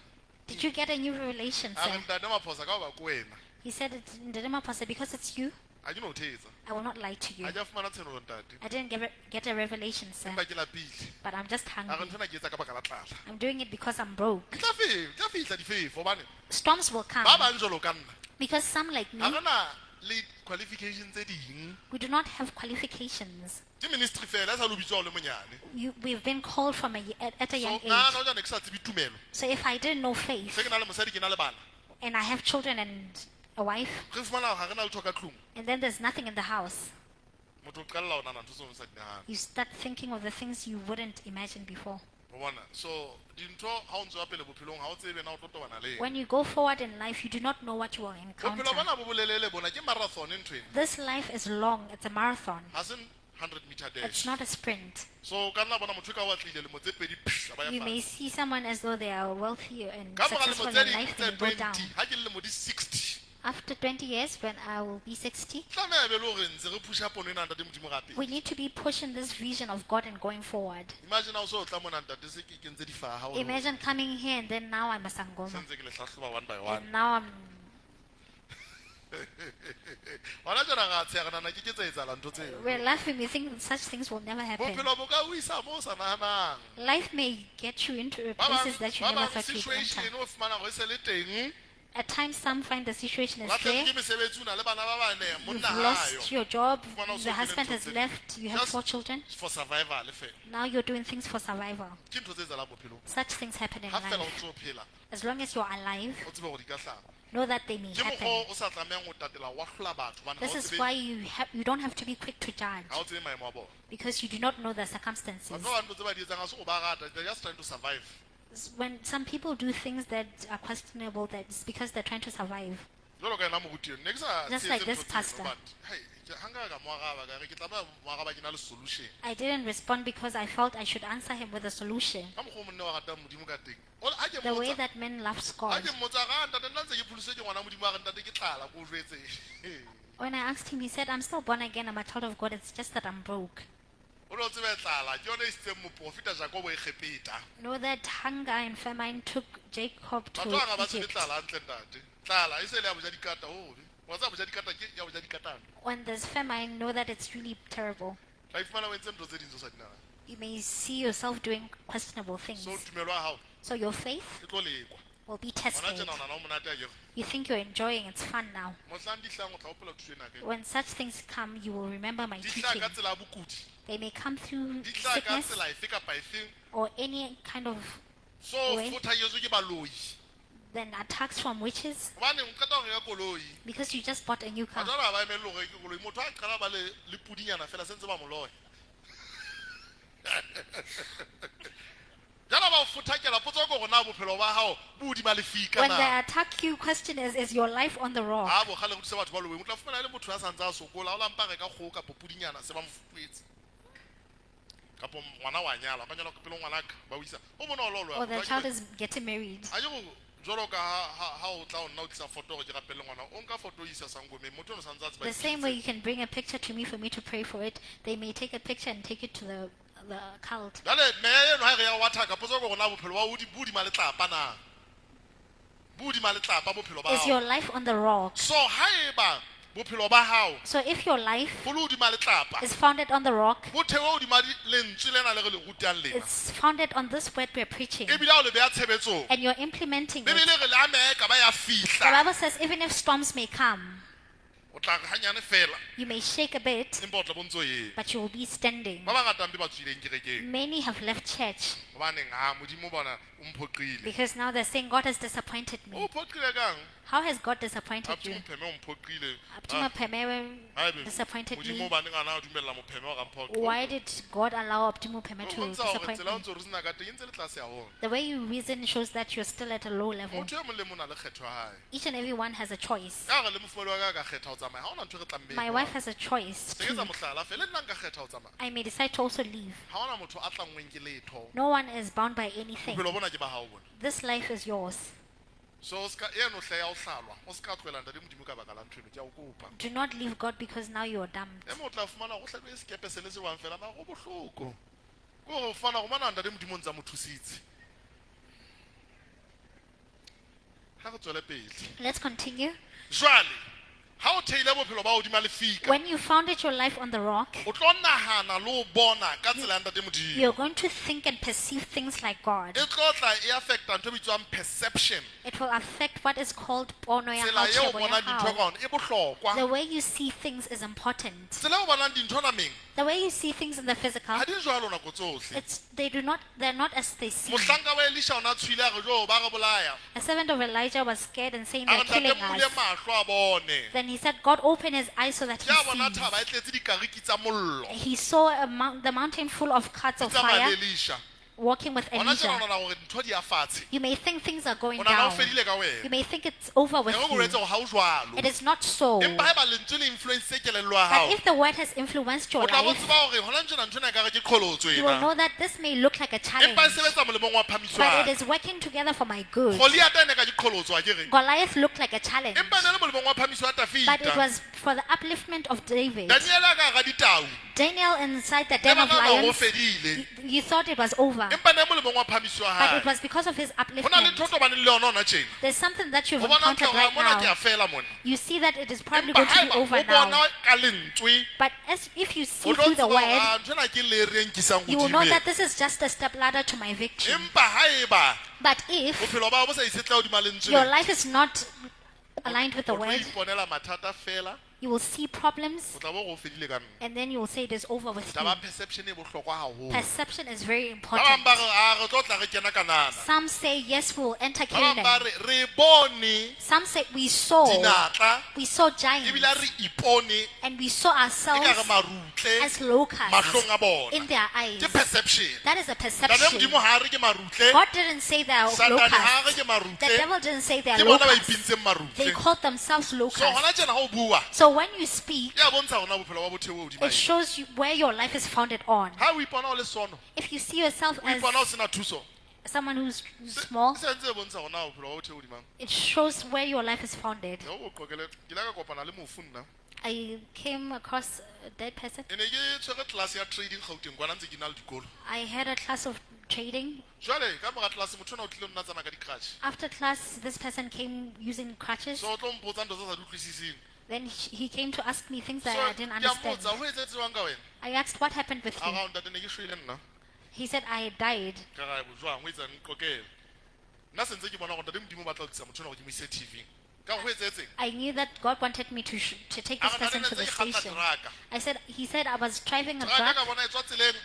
did you get a new revelation, A re sir? ntate Maphosa ka hoba ke wena. He said, Nderema Pastor, because it's you, Ha ke no o thetsa. I will not lie to you. Ha ke a fumana tshenolo ntate. I didn't get a revelation, sir, Empa ke lapile. but I'm just A re hungry. nthwena ke etsa ka baka la tlala. I'm doing it because I'm broke. Di tla tla fihla difefo hobane Storms will come ba bang jwalo ka nna. because some like me, Ha re na le qualification tse ding. we do not have qualifications. Ke ministry fela e sa le o bitswa o le monyane. We've been called from at a So young nna age. na jana ke sa tsebe tumelo. So if I didn't know faith Se ke na le mosadi ke na le bana. and I have children and a wife, Re fumana hore ha re na letho ka tlung. and then there's nothing in the house, Motho o qalla ho nahana ntho tseo o sa di nahane. you start thinking of the things you wouldn't imagine before. O bona? So dintho ha o ntso ya pele bophelong ha o tsebe na o tlo tobana le eng. When you go forward in life, you do not know what you will encounter. Bophelo bona bo bolelele bona ke marathon ntho ena. This life is long, it's a marathon. Ha se 100 meter It's dash. not a sprint. So o ka nna bona motho e ka o atlehile lemo tse pedi psh, a ba ya You may fatshe. see someone as though they are wealthy and Ka mora lemo successful tse in ding life tse and you go down. 20, ha ke le lemo di 60. After 20 years, when I will be 60, Tlameha e be le hore ntse re pusha pono ena ntate Modimo gape. we need to be pushing this vision of God and going forward. Imagine ha o so tla mona ntate se ke kentse difaha o le- Imagine coming here and then now I'm a Se sangoma. ntse ke le hlahloba one by one. And now I'm Hona jwana ra tsheha re nahana ke ke tsa etsahala ntho tseo. we're laughing, we think such things will never happen. Bophelo bo ka o isa moo o sa nahanang. Life may get you into Ba bang places that you ba never bang thought you'd situation enter. o fumana hore e se le teng. At times some find the situation is Lahlehetswe there. ke mesebetsi o na le bana ba bane You've monna ha lost yo. your job, Fumana o so the kene husband nthong has tse ding. left, you have Just 4 children. For survival fela. Now you're doing things for survival. Ke ntho tse etsahalang bophelong. Such things happen in Ha fela o life. ntso o phela, As long as you're alive, o tsebe hore di ka hlaha. know that they may Ke mokgwa happen. o sa tlamehang ho tatela wa hlola batho hobane ha This o is tsebe why you don't have to be quick to judge ha o tsebe maemo a bona. because you do not know the circumstances. Batho ba bang ntho tse ba di etsang ha se o ba rata, they're just trying to survive. When some people do things that are questionable, that's because they're trying to survive. Jwalo ka yena moruti eno, ne ke sa Just tshehetse like this ntho tseno, pastor. but, hei, ha nka ka mo araba, ka re ke tlameha ho mo araba ke na le solution. I didn't respond because I felt I should answer him with a solution. Ka mokgwa o monna wa ratang Modimo ka teng. Ha ke The way mmotsa, that men loves ha God. ke mmotsa, a re, "Ah, ntate, nna ntse ke pholositswe ke ngwana Modimo," a re, "Ntate, ke tlala, ke o jwetse." When I asked him, he said, I'm still born again, I'm a child of God, it's just that I'm broke. O no tsebe tlala, ke yona e isitseng moprofeta Jakobo Egepeta. Know that hunger and famine took Jacob to Batho ba bang ha ba tsebe Egypt. tlala hantle, ntate. Tlala, e se le ya boja dikata, hobe. Wa tseba boja dikata ke ya boja dikatana. When there's famine, know that it's really terrible. Tla ifumana o entse ntho tse ding tse o sa di nahaneng. You may see yourself doing questionable things. So tumelo ya hao So your faith e tlo lekwa. Will be Hona tested. tjena o nahana ho monate akere. You think you're enjoying, it's fun now. Mohlang di hlayang o tla hopola thuto ena akere. When such things come, you will remember my Di hlaha teaching. ka tsela ya bokudi. They may come through Di hlaha ka sickness tsela efe kapa efeng. or any kind of So way. fothaketswe ke baloi. Then attacks from witches Hobane o qeta ho reka koloi. because you just bought a new car. Batho bana ha ba emelle ho reke koloi. Motho ha qala ba le pudinyana fela se ntse ba mo loya. Jwale ba o fothakela potso ke hore na bophelo ba hao bo hodima lefika When na. they attack you, question is your life on the rock? Ha bo kgale re thuse batho ba loweng. O tla fumana e le motho ya sa ntse a sokola. Ha o la mpa reka kgoho kapa pudinyana se ba mo futuetse. Kapo ngwana wa nyala, ba nyalwa pele ngwanaka ba o isa. O bonolo ho loya. Or the Motho ha child ke- is getting married. Ha ke go jwalo ka ha o tla ho nna o tlisa photo hore ke rapelle ngwana, o nka photo o isa sangomeng. Motho ono sa ntse a tseba The same way dipidisi. you can bring a picture to me for me to pray for it, they may take a picture and take it to the cult. Jwale meya eno ha e re ya o attack-a, potso ke hore na bophelo ba hao bo hodima letlapa na? Bo hodima letlapa bophelo ba Is hao. your life on the rock? So haeba bophelo ba hao So if your life bo le hodima letlapa, is founded on the rock, bo thewe hodima lentswe lena le re le rutang lena. it's founded on this word we're preaching, Ebile ha o le beha tshebetsong, and you're implementing it. Bibele re le ha meya e ka ba ya The fihla, Bible says even if storms may come, o tla re hanyane fela, you may shake a bit, empa o tla bo ntso eme. but you will be standing. Ba bangata mpe ba tswileng kerekeng. Many have left church Hobaneng ha Modimo bona o mphoqile. because now they're saying God has disappointed O me. phoqile kang? How has God disappointed Abuti you? Mopheme o mphoqile. Abuti Mopheme Haebe disappointed Modimo me. hobaneng ana a dumella Mopheme hore a mphoqe? Why did God allow Abuti Mopheme O to bontsha hore disappoint tsela o me? ntso reason-a ka teng e ntse le tlase haholo. The way you reason shows that you're still at a low level. Motho e mong le mong o na le kgetho ya hae. Each and every one has a choice. Ka hore le mofumahadi wa ka a ka kgetha ho tsamaya, ha hona ntho e re tlammeng My ho wife hang. has a choice Se ke too. etsa mohlala feela, le nna nka kgetha ho tsamaya. I may decide to also leave. Ha hona motho a tlanngweng ke letho. No one is bound by anything. Bophelo bona ke ba hao bona. This life is yours. So o ska eno hle ya o hlalwa, o ska tlohela ntate Modimo ka baka la ntho eno, ke a o kopa. Do not leave God because now you are dumped. E mong o tla fumana hore o hlabilwe sekepe se le se jwang fela, mara ho bohloko. Ke hore o fumana hore mona ntate Modimo o ntsa mo thusitse. Ha re tswele pele. Let's continue. Jwale, ha o theile bophelo ba hodima lefika, When you founded your life on the rock, o tlo nahana le ho bona ka tsela ya ntate Modimo. you're going to think and perceive things like God. E tlo tla e affecta ntho e bitswang perception. It will affect what is called pono ya Tsela hao, eo o tjhebo ya bonang dintho hao. ka yona e bohlokwa. The way you see things is important. Tsela eo o bonang dintho nameng The way you see things in the physical, ha di jwalo nako tsohle. it's they do not they're not as they seem. Mohlanka wa Elisha o na tshwile a re, "Jo, ba re bolaya." A servant of Elijah was scared and saying A they're re, "Ntate, killing mmule us. mahlo a bone." Then he said, God opened his eyes so that Ke a bona he thaba sees. e tletse dikariki tsa mollo. He saw the mountain full of carts Di of tsamaya fire le Elisha. walking with Hona tjena o Elijah. nahana hore dintho di ya fatshe. You may think things are going O nahana ho down. fedile ka You wena. may think it's over with E re ko you. jwetse hore ha ho jwalo. It is not so. Empa haeba lentswe le influence kelello ya But hao, if the word has influenced your o tla bo life, tseba hore hona tjena ntho ena ekare ke qholotso you will ena. know that this may look like a challenge, Empa e sebetsa molemong wa phahamiso but ya it ka. is working together for my good. Goliath ene ka ke qholotso, akere? Goliath looked like a challenge, Empa e ne le molemong wa phahamiso ya but it Dafida. was for the upliftment of David. Daniel a ka hara ditau. Daniel inside the Ne den ba of nahana hore o lions, fedile. you thought it was over, Empa ne molemong wa phahamiso ya but hae. it was because of his Ho na le upliftment. ntho o tobaneng le yona hona tjena. There's something that you've O bona encountered hantle hore right mona ke now. a fela mona. You see that it is probably Empa going to be haeba over o now. bona ka lentswe, But as if you see o tlo through the tseba hore, word, ah, ntho ena ke lere e nkisang you will know hodimo that ena. this is just a step ladder to my victory. Empa haeba But if bophelo ba hao bo sa itshetleha hodima lentswe your lena, life is not aligned with the o tlo word, iponela mathata fela, you will see problems o tla bo re o fedile ka nna. and then you will say it is over with Taba ya you. perception e bohlokwa haholo. Perception is very Ba important. bang ba re, ah, re tlo tla re kena Kanana. Some say, yes, we will enter Ba bang ba Canaan. re, re bone Some say, we saw, dinatla, we saw giants ebile re ipone and we saw ekare ourselves marutle as locusts mahlong a bona. in their eyes. Ke perception. That is a Ntate perception. Modimo ha a re ke marutle, God didn't say they are Satane ha a re locusts. ke marutle, The devil didn't say they are ke bona ba locusts. ipintseng They marutle. called themselves So locusts. hona tjena ha o bua, So when you speak, e a bontsha hore na bophelo ba bo theohe hodima it eng. shows you where your life is founded on. Ha o ipona o le sono, If you see yourself o as ipona o sena thuso, someone who's small, se ntse e bontsha hore na bophelo ba bo theohe hodima eng. it shows where your life is founded. Ya o qoqele, ke ile ka kopana le mofu nna. I came across a dead person. E ne ke tshwere class ya trading Gauteng kwana ntse ke na le dikolo. I had a class of trading. Jwale ka mora class motho ona o tlile ho nna tsamaya ka di-crutch. After class, this person came using crutches. So o tlo mpotsa ntho tse sa di utlwisising. Then he came to ask me things So that I didn't ke a understand. mmotsa, ho etsahetse jwang ka wena? I asked what happened with A you. ra, ntate ne ke shwele nna. He said I died. Ka ra, jwang, ho etsang, nqokele. Nna sentse ke bona gore ntate Modimo o batla ho tlisa motho enwa hore ke mo ise TV. Ka re ho etsahetseng? I knew that God wanted me to take A this re ntate person ne to the ntse ke kganna station. teraka. He said I was driving a Teraka ka truck bona e tswa tseleng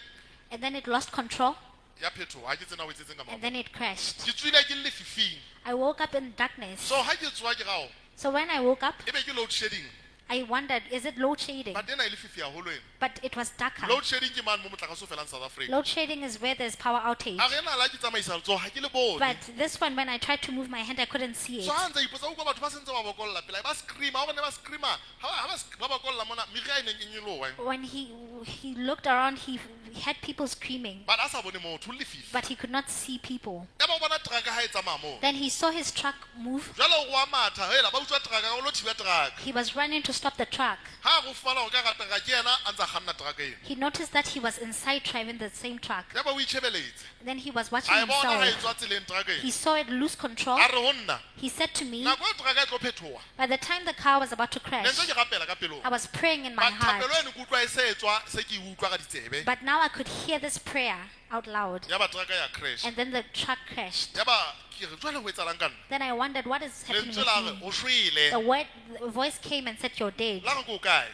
and then it lost control ya phethoha. Ha ke tsena ho etsahetseng ka and morao. then it crashed. Ke tswile ke le lefifing. I woke up in darkness. So ha ke tsoha ke rao, So when I woke up, e be ke load shedding. I wondered, is it load shedding? But ena e lefifi haholo ena. But it was darker. Load shedding ke mane mo motlakase o felang South Africa. Load shedding is where there's power outage. A re ena la ke tsamaisa letsoho ha ke le bone. But this one, when I tried to move my hand, I couldn't see it. So ha ntse a ipotsa, o utlwa batho ba sentse ba bokolla pele, ba scream-a, ha o re ne ba scream-a, ha ba bokolla mona, meriri e neng e nyoloha, eh. When he looked around, he had people screaming, But a sa bone motho, o lefifi. but he could not see people. Yaba o bona teraka ha e tsamaya moo. Then he saw his truck move. Jwale o wa matha, hela, ba utswa teraka, o lo thiba teraka. He was running to stop the truck. Ha re o fumana hore ka hara teraka ke yena a ntsa kganna teraka eno. He noticed that he was inside driving the same truck. Yaba o itjhebeletse. Then he was watching A e bona ha e himself. tswa tseleng teraka eno. He saw it lose control. A re ho nna, He said to me, nako e teraka e tlo phethoha, by the time the car was about to ne crash, ntse ke rapela ka pelong. I was praying in my But heart. thapelo eno ke utlwa e se etswa, se ke e utlwa ka ditsebe. But now I could hear this prayer out loud. Yaba teraka ya crash. And then the truck crashed. Yaba ke re, jwale ho etsahalang ka nna? Then I wondered what is happening Lentswe la re, with me. o shwele. The voice came and said, you're dead. La re ke o kae?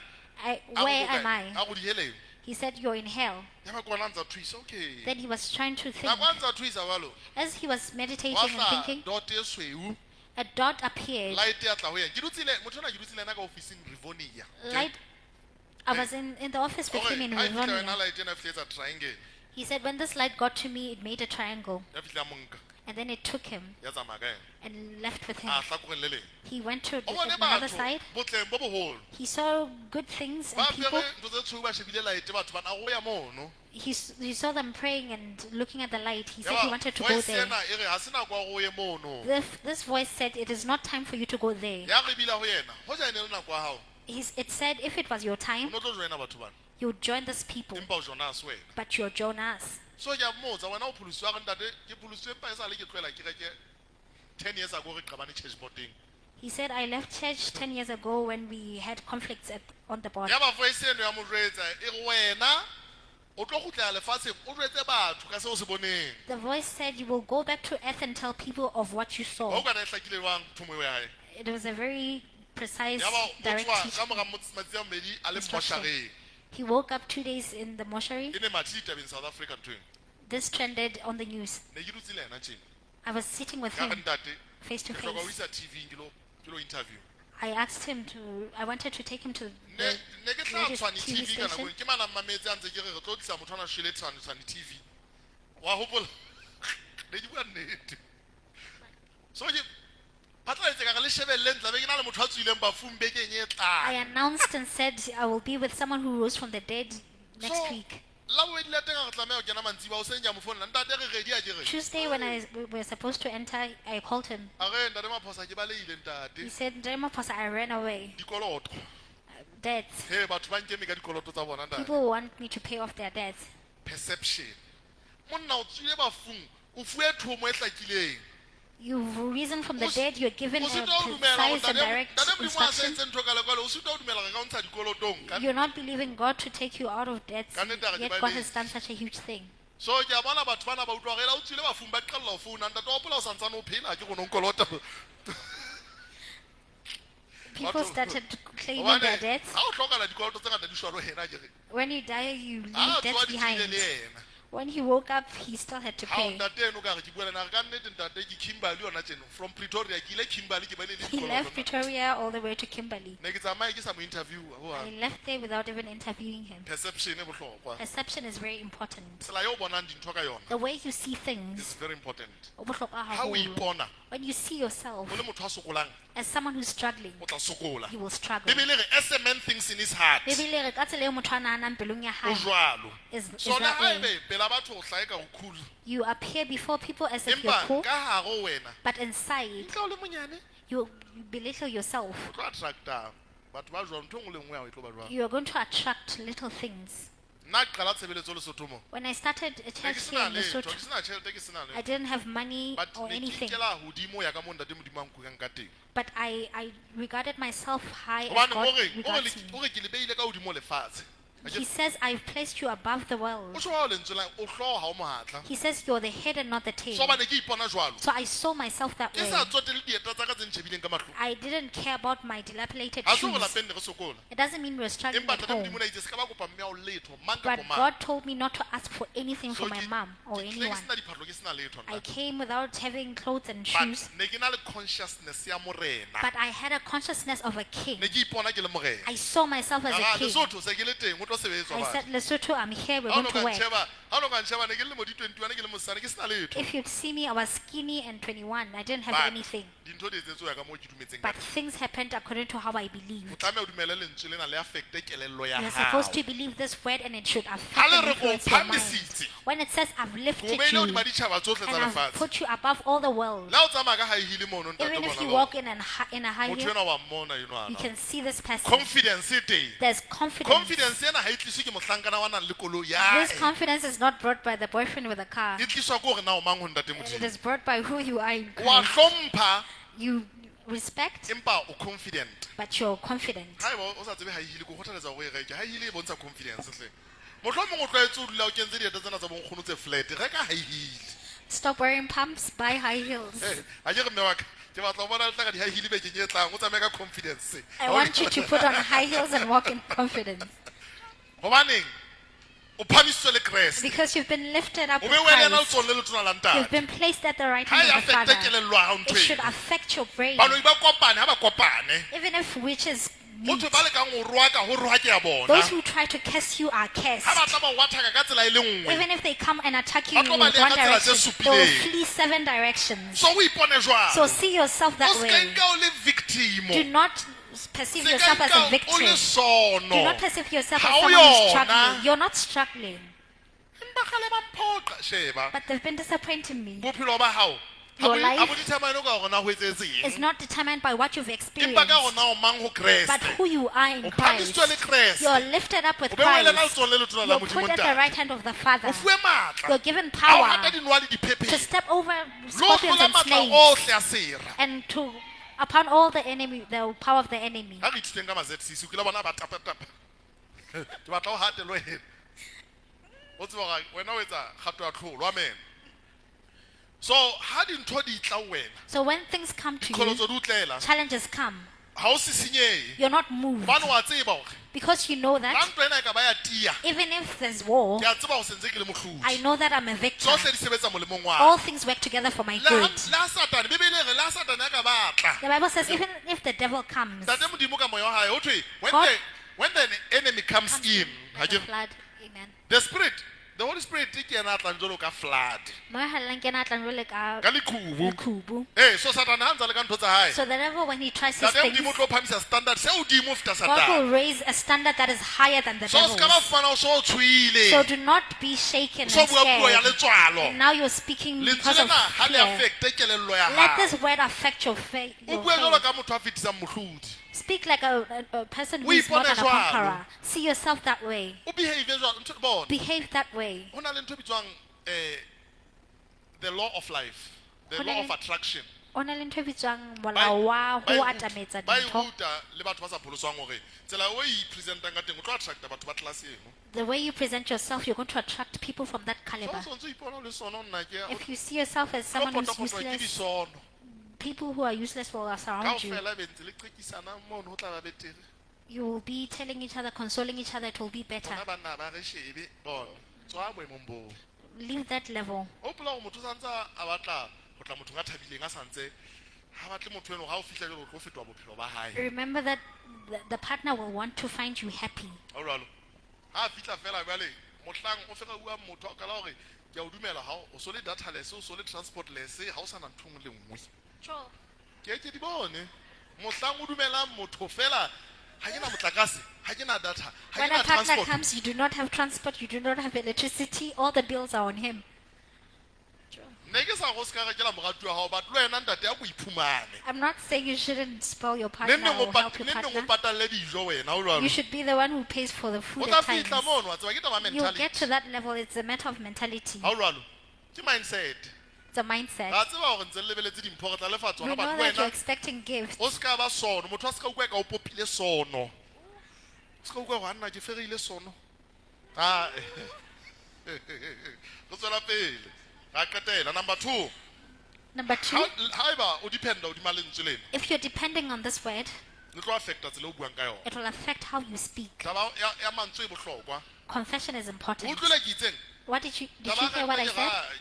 A re Where ke o am kae? I? A re o diheleng. He said, you're in hell. Yaba ke ona a ntsa thuisa, okay. Then he was trying to think. Nako a ntsa thuisa jwalo, As he was meditating hwa and hlaha thinking, dot e tshweu, a dot appeared. light ya tla ho yena. Ke dutse le motho enwa ke dutse le yena ka ofising Rivonia. Light. I was in the office with Hore him in ha e fihla yona Rivonia. light ena e fihle etsa triangle. He said when this light got to me, it made a triangle. Ya fihla ya mo nka, And then it took him ya tsamaya ka yena. and left with him. A hlakoreng le leng. He went to O bone another batho side. botleng bo boholo. He saw good things Ba and people. apere ntho tse tshweu ba shebile light batho bana o ya mono. He saw them praying and looking at the light. He said he Yaba wanted to go voice there. ena e re ha se nako ya hore o ye mono. This voice said, it is not time for you to go there. Ya re bila ho yena, hoja e ne le nako ya hao, It said if it was your o time, no tlo joina batho bana. you would join these people, Empa o Jonas wena. but you're Jonas. So ke a mmotsa, wena o pholositswe? A re, ntate, ke pholositswe empa esale ke tlohela kereke 10 years ago re qabane church board-eng. He said, I left church 10 years ago when we had conflicts on the board. Yaba voice eno ya mo jwetsa, e re wena o tlo kgutlela lefatsheng, o jwetse batho ka seo o se boneng. The voice said, you will go back to earth and tell people of what you Wa saw. utlwa na e hlakile jwang thomo eo ya hae? It was a very precise, Yaba o direct tsoha ka teaching. mora matsatsi a mabedi a le Instruction. moshareng. He woke up 2 days in the mortuary. E ne mathe ditabeng South Africa ntho eno. This trended on the news. Ne ke dutse le yena tjena. I was sitting with Ka re, him ntate, face to ke hloka ho face. isa TV-ing ke lo interview. I asked him to, I wanted to take him to Ne the ne ke hlaha radio Tshwane TV TV ka nako station. eo. Ke mana mmametse a ntse ke re re tlo tlisa motho ana shwele Tshwane TV. Wa hopola? Ne ke bua nnete. So ke phatlalatse ka re le shebelle ntla be ke na le motho a tswileng bafung bekeng e I tlang. announced and said I will be with someone who rose from the dead next So, week. la bobedi la teng ha re tlameha ho kena mantsiboya, hoseng ke a mo founela, ntate re ready a ke re. Tuesday when we were supposed to enter, I called him. A re, ntate Maphosa, ke balehile, ntate. He said, Ntate Maphosa, I ran away. Dikoloto. Debts. He, batho ba nkeme ka dikoloto tsa bona, ntate. People want me to pay off their debts. Perception. Monna o tswile bafung, o fuwe thomo e hlakileng. You've risen from the O dead, you're given o a sitwa ho dumela hore precise and direct ntate Modimo a sa instruction. etse ntho ka lekwalo, o sitwa ho dumela re ka o ntsha dikolotong. You're not believing God to take you out of debts, Ka nnete ha re ke yet ba God le- has done such a huge thing. So ke a bona batho bana ba utlwa hore ela o tswile bafung ba qalla ho founa. Ntate wa hopola o santsane o phela, ke rona o nkolota. People Batho- started claiming Hobane their debts. ha o hlokahala dikoloto tse ngata di shwa le ho yena, ke re. When you die, you leave Ha a debts tsoha di tswile behind. le yena. When he woke up, he still had to Ha o pay. ntate eno ka re ke bua le yena, re ka nnete ntate ke Kimberley yona tjeno. From Pretoria, ke ile Kimberley, ke bale le He dikoloto left nna. Pretoria all the way to Kimberley. Ne ke tsamaye ke sa mo interview ho I hang. left there without even interviewing him. Perception e bohlokwa. Perception is very important. Tsela eo o bonang dintho ka yona The way you see is things, very important. o bohlokwa Ha o haholo. ipona When you see yourself o le motho a sokolang, as someone who's struggling, o tla sokola. you will struggle. Bibele e re, as a man thinks in his heart, Bibele e re ka tsela eo motho a nahanang pelong ya o hae jwalo. is So le that haebe way. pela batho o hlahe ka ho cool, You appear before people as if you're empa cool, ka hare ho wena, but inside ntle o le monyane, you belittle yourself. o tlo attracta batho ba jwalo, ntho e nngwe le nngwe ya hao e tlo ba jwalo. You are going to attract little things. Nna ke qala tshebeletso Lesotho mo. When I started a Ne ke church sena here in letho, Lesotho, ke sena tjhelete, ke sena I letho. didn't have money But or ne ke anything. ikela hodimo ho ya ka moo ntate Modimo a nkukang ka teng. But I regarded myself high as Hobane God o re, regards me. o re ke le beile ka hodimo lefatshe. He says, I've placed you above the O world. tjho wa lentswe la o hlooho ha o mohatla. He says, You're the head and not the tail. So hobane ke ipona jwalo. So I saw myself that Ke way. sa tsotelle dieta tsa ka tse ntjhebileng ka mahlong. I didn't care about my dilapidated Ha se hore shoes. lapeng ne re sokola. It doesn't mean we're struggling Empa at ntate home. Modimo o ne a itse se ka ba kopa mme ao letho, mang But kapa mang. God told me not to ask for anything So for my ke mom or ke tlile ke anyone. sena diphahlo, ke sena letho I nna. came without having clothes and But shoes, ne ke na le consciousness ya morena. but I had a consciousness of a king. Ne ke ipona ke le morena. I saw myself as Ka a king. Lesotho se ke le teng ho tlo sebetswa I batho. said, Lesotho, I'm here, we're Ha o going no to ka work. ntjheba, ha o no ka ntjheba ne ke le lemo di 21 ke le mosane ke sena letho. If you'd see me, I was skinny and 21. I didn't have But anything. dintho di etsetswe ho ya ka moo ke dumetseng ka But teng. things happened according to how I O believed. tlameha o dumele lentswe lena le affecte kelello ya You're hao. supposed to believe this word and it should affect Ha le and re ko influence your mind. phahamisitse. When it says, I've Ko lifted beile you hodima ditjhaba tsohle and tsa I've lefatshe. put you above all the world, Le ha o tsamaya ka high heel mono ntate even if bona you le walk hore in a high motho heel, enwa wa mmona you enwana. can see this person. Confidence e teng. There's confidence. Confidence ena ha e tliswe ke mohlankana wa nang le koloi ya This confidence is not brought by the boyfriend with a car. E tliswa ke hore na o mang ho ntate It Modimo. is brought by who you are in Wa Christ. hlompha You respect, empa o confident. but you're confident. Haeba o sa tsebe high heel, ke o kgothaletsa hore o e reke. High heel e bontsha confidence hle. Mohlomong o tlwaetse ho dula o kentse dieta tsena tsa bonkgono tse flat. Reka high heel. Stop wearing pumps, buy high heels. Eh, ha ke re mme wa ka, ke batla ho bona le tla ka di-high heel bekeng e tlang, o tsamaye ka confidence. I want you to put on high heels and walk in confidence. Hobaneng? O phahamisitswe le Kreste. Because you've been lifted up O with be o ena Christ. letsohong le letona la You've ntate. been placed at the right Ha hand e of the affecte Father. kelello ya hao ntho It should eno. affect your brain. Baloi ba kopane, ha ba kopane. Even if witches Ho meet, thwe ba lekang ho roaka, ho roakeya bona. those who try to curse you are cursed. Ha ba tla ba o attack-a ka tsela e le nngwe. Even if they come and attack you Ba in tlo one baleha ka tsela tse direction, they will supileng. flee seven directions. So o ipone jwang? So see yourself O that se ka way. nka o le victim. Do not perceive Se ka yourself as nka a o victim. le sono. Do not perceive yourself Ha as o someone who's yona. struggling. You're not struggling, Empa kgale ba mphoqa. Sheba. but they've been disappointing me. Bophelo ba hao ha Your bo life ha bo determine ka hore na ho etsahetseng. It's not determined by what you've Empa experienced, ka hore na o mang ho but Kreste. who you are in O Christ. phahamisitswe le Kreste. You're lifted up with O be o ena Christ. letsohong le letona la You're Modimo put at the ntate. right hand of the Father. O fuwe matla. You're given Ha o power hata dinoha le to diphephetso. step over Le ho scorpions hlola and matla snakes ohle a sera. and to upon all the enemy, the power of the enemy. Ha re ithuteng ka ma-ZCC, o kile wa bona ba tapa-tapa. Ke batla o hate le wena. O tseba hore wena o etsa kgato ya tlholo, amen. So ha dintho di tla ho wena, So when things come to you, qholotso di o tlela, challenges come. ha o sisinyehe. You're not moved Hobane wa tseba hore because you know la that ntwa ena e ka ba ya tiya, even if there's war, ke a tseba hore sentse ke le I mohlodi. know that I'm a victor. Tsohle di sebetsa molemong wa All ka. things work together for my Le ha good. le ha Satane, Bibele e re le ha Satane a ka batla. The Bible says even if the devil comes, Ntate Modimo ka moya wa hae, ho thwe, when God- the enemy comes in, ha like a ke re, flood, amen. the spirit, the Holy Spirit ke yena a tlang jwalo ka flood. Moya o halalelang ke yena a tlang jwalo ka Ka leqhubu. leqhubu. Eh, so Satane ha ntsa le ka ntho tsa hae. So the devil, when he tries his Ntate things, Modimo o tlo phahamisa standard se hodimo ho feta God Satane. will raise a standard that is higher than the So o se ka ba devil's. fumana o so o tshohile. So do not be shaken O so and bua puo ya scared. letswalo. And now you're speaking Lentswe because of lena ha le fear. affecte kelello ya Let hao. this word affect your faith. O Your bue jwalo faith. ka motho a fetisang mohlodi. Speak like a person O who is not ipone an a jwalo. conqueror. See yourself that way. O behave jwalo. Ntho bona. Behave that way. Ho na le ntho e bitswang the law of life, the Ho na law of le- attraction. O na le ntho e bitswang Ba molao wa ba ho e atametsa ba e dintho. ruta le batho ba sa pholoswang hore tsela o e presentang ka teng o tlo attracta batho ba class eno. The way you present yourself, you're going to attract people from that So caliber. o sontso o ipona o le sono nna ke o If you see yourself as tlo someone who's potapotwa ke useless, disono. people who are useless will surround you. Kaofela be ntse le qekisana mono ho tla ba betere. You will be telling each other, consoling each other, it will be better. Bona banna ba re shebe bona. Tswa boemong boo. Leave that level. Hopola hore motho o santse a batla ho tla mothong a thabileng a santse ha batle motho eno ha o fihla jwalo o tlo fetoha bophelo ba hae. Remember that the partner will want to find you happy. Ha o jwalo. Ha a fihla fela jwale mohlang o fela bua motho a qala hore ke a o dumela ha o so le dataless, o so le transportless, ha o sana ntho e nngwe le nngwe. Ke ke di bone. Mohlang o dumelang motho fela ha ke na motlakase, ha ke na data, ha ke When na a partner transport. comes, you do not have transport, you do not have electricity, all the bills are on him. Ne ke sa go se ka rekela moratuwa hao, but le wena ntate a ko iphumane. I'm not saying you shouldn't spoil your partner Neng neng o or pat- help your neng neng o partner. patalle dijo wena, o jwalo. You should be the one who pays for the O food tla at fihla times. mono, wa tseba ke taba ya You'll get mentality. to that level. It's a matter of mentality. Ha o jwalo. Ke mindset. It's a mindset. Ra tseba hore ntse le lebeletse dimpho re tla lefa We tsona, know but that you're wena expecting gifts. o se ka ba sono. Motho a se ka utlwa eka o popile sono. O se ka utlwa hore hanna ke fereile sono. Ah, re tswela pele ra qetela number two. Number two, Haeba o dependa hodima lentswe lena, if you're depending on this word, le tlo affecta tsela e o buang ka yona. it will affect how you speak. Taba ya mantswe e bohlokwa. Confession is O important. utlwile ke itseng? What did you did Taba you ya hear what I rente ke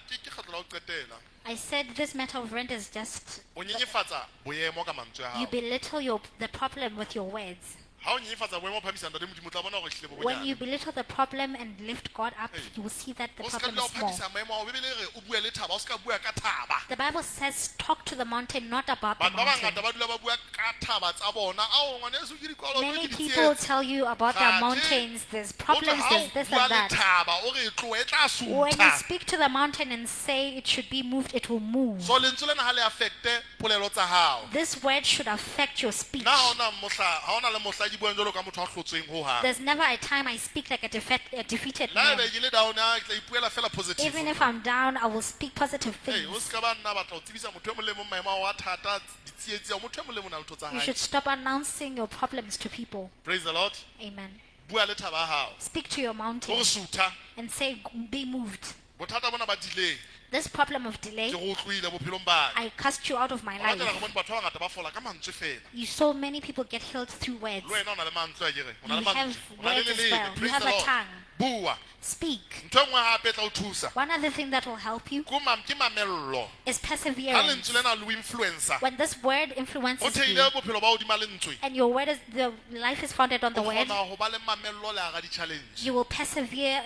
said? ke kgetlo la ho qetela. I said this matter of rent is just O nyenyefatsa boemo ka mantswe a you hao. belittle your the problem with your words. Ha o nyenyefatsa boemo o phamisa ntate Modimo, o tla bona hore ehlile bo When you bonyane. belittle the problem and lift God up, Hey. you will see that the O ska problem dula o is small. phamisa maemo ao. Bibele e re o bue le thaba, o ska bua ka thaba. The Bible says talk to the mountain, not about the Batho ba mountain. bangata ba dula ba bua ka thaba tsa bona. Ao, ngwaneso, ke dikoloto, Many ke people ditsietsi. tell you about their Kgathe, mountains, there's ho thwe problems, ha o there's this bua and le that. thaba, o re e tlohe, e tla When you sutha. speak to the mountain and say it should be moved, it will move. So lentswe lena ha le affecte polelo tsa hao. This word should affect your speech. Nna ha hona mohla, ha hona le mohla ke buang jwalo ka motho a hlotsweng hohang. There's never a time I speak like a defeated Le man. haebe ke le down, ah, ke tla ipuela fela positive. Even if I'm down, I will speak positive Hey, o things. ska ba nna batla ho tsebisa motho e mong le mong maemo ao a thata, ditsietsi ao, motho e mong le mong o na le ntho tsa You hae. should stop announcing your problems to people. Praise the Lord. Amen. Bua le thaba ya hao. Speak to your O mountain re sutha. and say, be moved. Bothata bona ba delay. This problem of delay, Ke go utlwile bophelong ba ka. I cast you out of my Ho latela life. re bone batho ba bangata ba fola ka mantswe fela. You so many people get healed through words. Le wena o na le mantswe akere? O na le You mantswe. have O na le words as leleme. well. You Praise have the a Lord. tongue. Bua. Speak. Ntho e nngwe hape e tla o thusa. One other thing that will help you Ke ke mamello. is Ha perseverance. lentswe lena le o influencer. When this word O influences you, theile bophelo ba hodima lentswe. and your word is the life is founded on the O word, kgona ho ba le mamello le hara di-challenge. you will persevere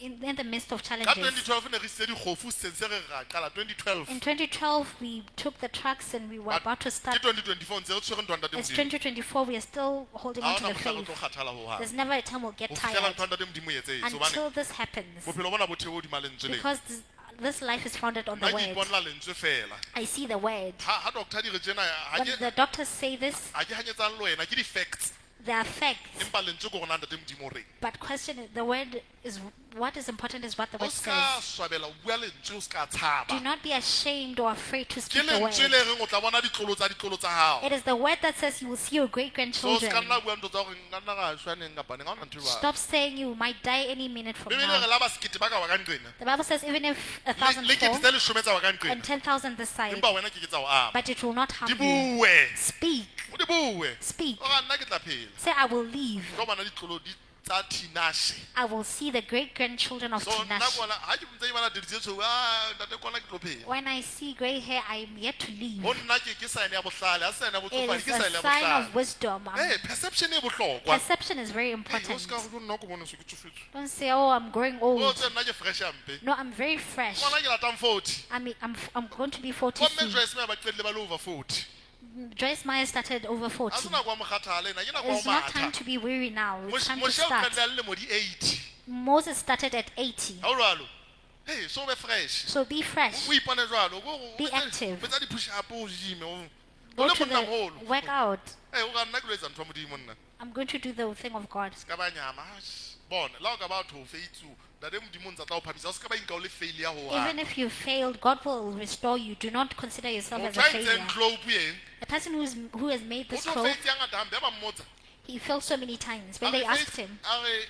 in the midst of Ka challenges. 2012 ne re isitse dikgofu setsheng se re ra qala 2012. In 2012, we took the trucks and we were But about to ke start. 2024 ntse re tshwere ntho ya ntate It's Modimo. 2024, we are still holding Ha on to hona the mohla re faith. tlo kgathala hohang. There's never a time we'll get Ho fihlela tired ntho ya ntate Modimo e etsahetse. Hobane until this happens. bophelo bona bo thewe hodima lentswe lena. Because this life is founded on the Nna ke word. iponela lentswe fela. I see the word. Ha doctor di re tjena, ha When ke the doctors say this, ha ke hanyetsang le wena, ke di-facts. there are facts. Empa lentswe ke hore na ntate Modimo o reng. But question is, the word is what is important is what the O word ska says. swabela ho bua lentswe, o ska tshaba. Do not be ashamed or afraid to Ke speak the word. lentswe le reng o tla bona ditlolo tsa ditlolo tsa hao. It is the word that says you will see your great So o ska grandchildren. nna bua ntho tsa hore nka nna ka shwa neng kapa neng, ha hona ntho e jwalo. Stop saying you might die any minute from Bibele e re now. la ba sekete ba ka wa ka nqena. The Bible says even if 1,000 Le kete fall tse leshome tsa wa ka nqena. and 10,000 this side, Empa wena ke ke tsa o ama. but it will not harm Di you. bue. Speak. O di bue. Speak. O ra nna ke tla phela. Say, I will leave. Tlo bona ditlolo di tsa Tinashe. I will see the great grandchildren of So nna Tinashe. kona ha ke ntse ke bala dilo tse tshweu, ah, ntate kona ke tlo phela. When I see gray hair, I am yet to leave. Ho nna ke sign ya bohlale, ha se sign ya It botsofadi, is ke sign a ya sign bohlale. of wisdom. Hey, perception e bohlokwa. Perception is very Hey, o important. ska re nna ko bone se ke tsofetse. Don't say, oh, I'm growing O old. tse nna ke fresh hampe. No, I'm very fresh. Ngwana ke latang 40. I'm going to be 40 Bo mme soon. Joyce Meyer ba qetile ba le over 40. Joyce Meyer started over Ha 40. se nako ya mokgathala ena, ke nako ya It's ho not time matha. to be weary now. It's time to Moshe o start. qetile a le lemo di 80. Moses started at 80. Ha o jwalo? Hey, so be fresh. So be fresh. O ipone jwalo. Be active. O etsa di-push up, o gym, o Go le to monna the moholo. work out. Hey, o ka nna ke lo etsa ntho ya Modimo nna. I'm going to do the thing of God. Ska ba nyama. Ah, Bona, la o ka ba tho feitsu, ntate Modimo o ntsa tla o phamisa, o ska ba inka o le failure ho hang. Even if you failed, God will restore you. Do not consider yourself as Motho a a entseng failure. clope eng? A person who has made O this tlo cloak, feitse ya ngata hampe, ya ba mmotsa. he failed so many times. When A they re asked feitse- him, a re,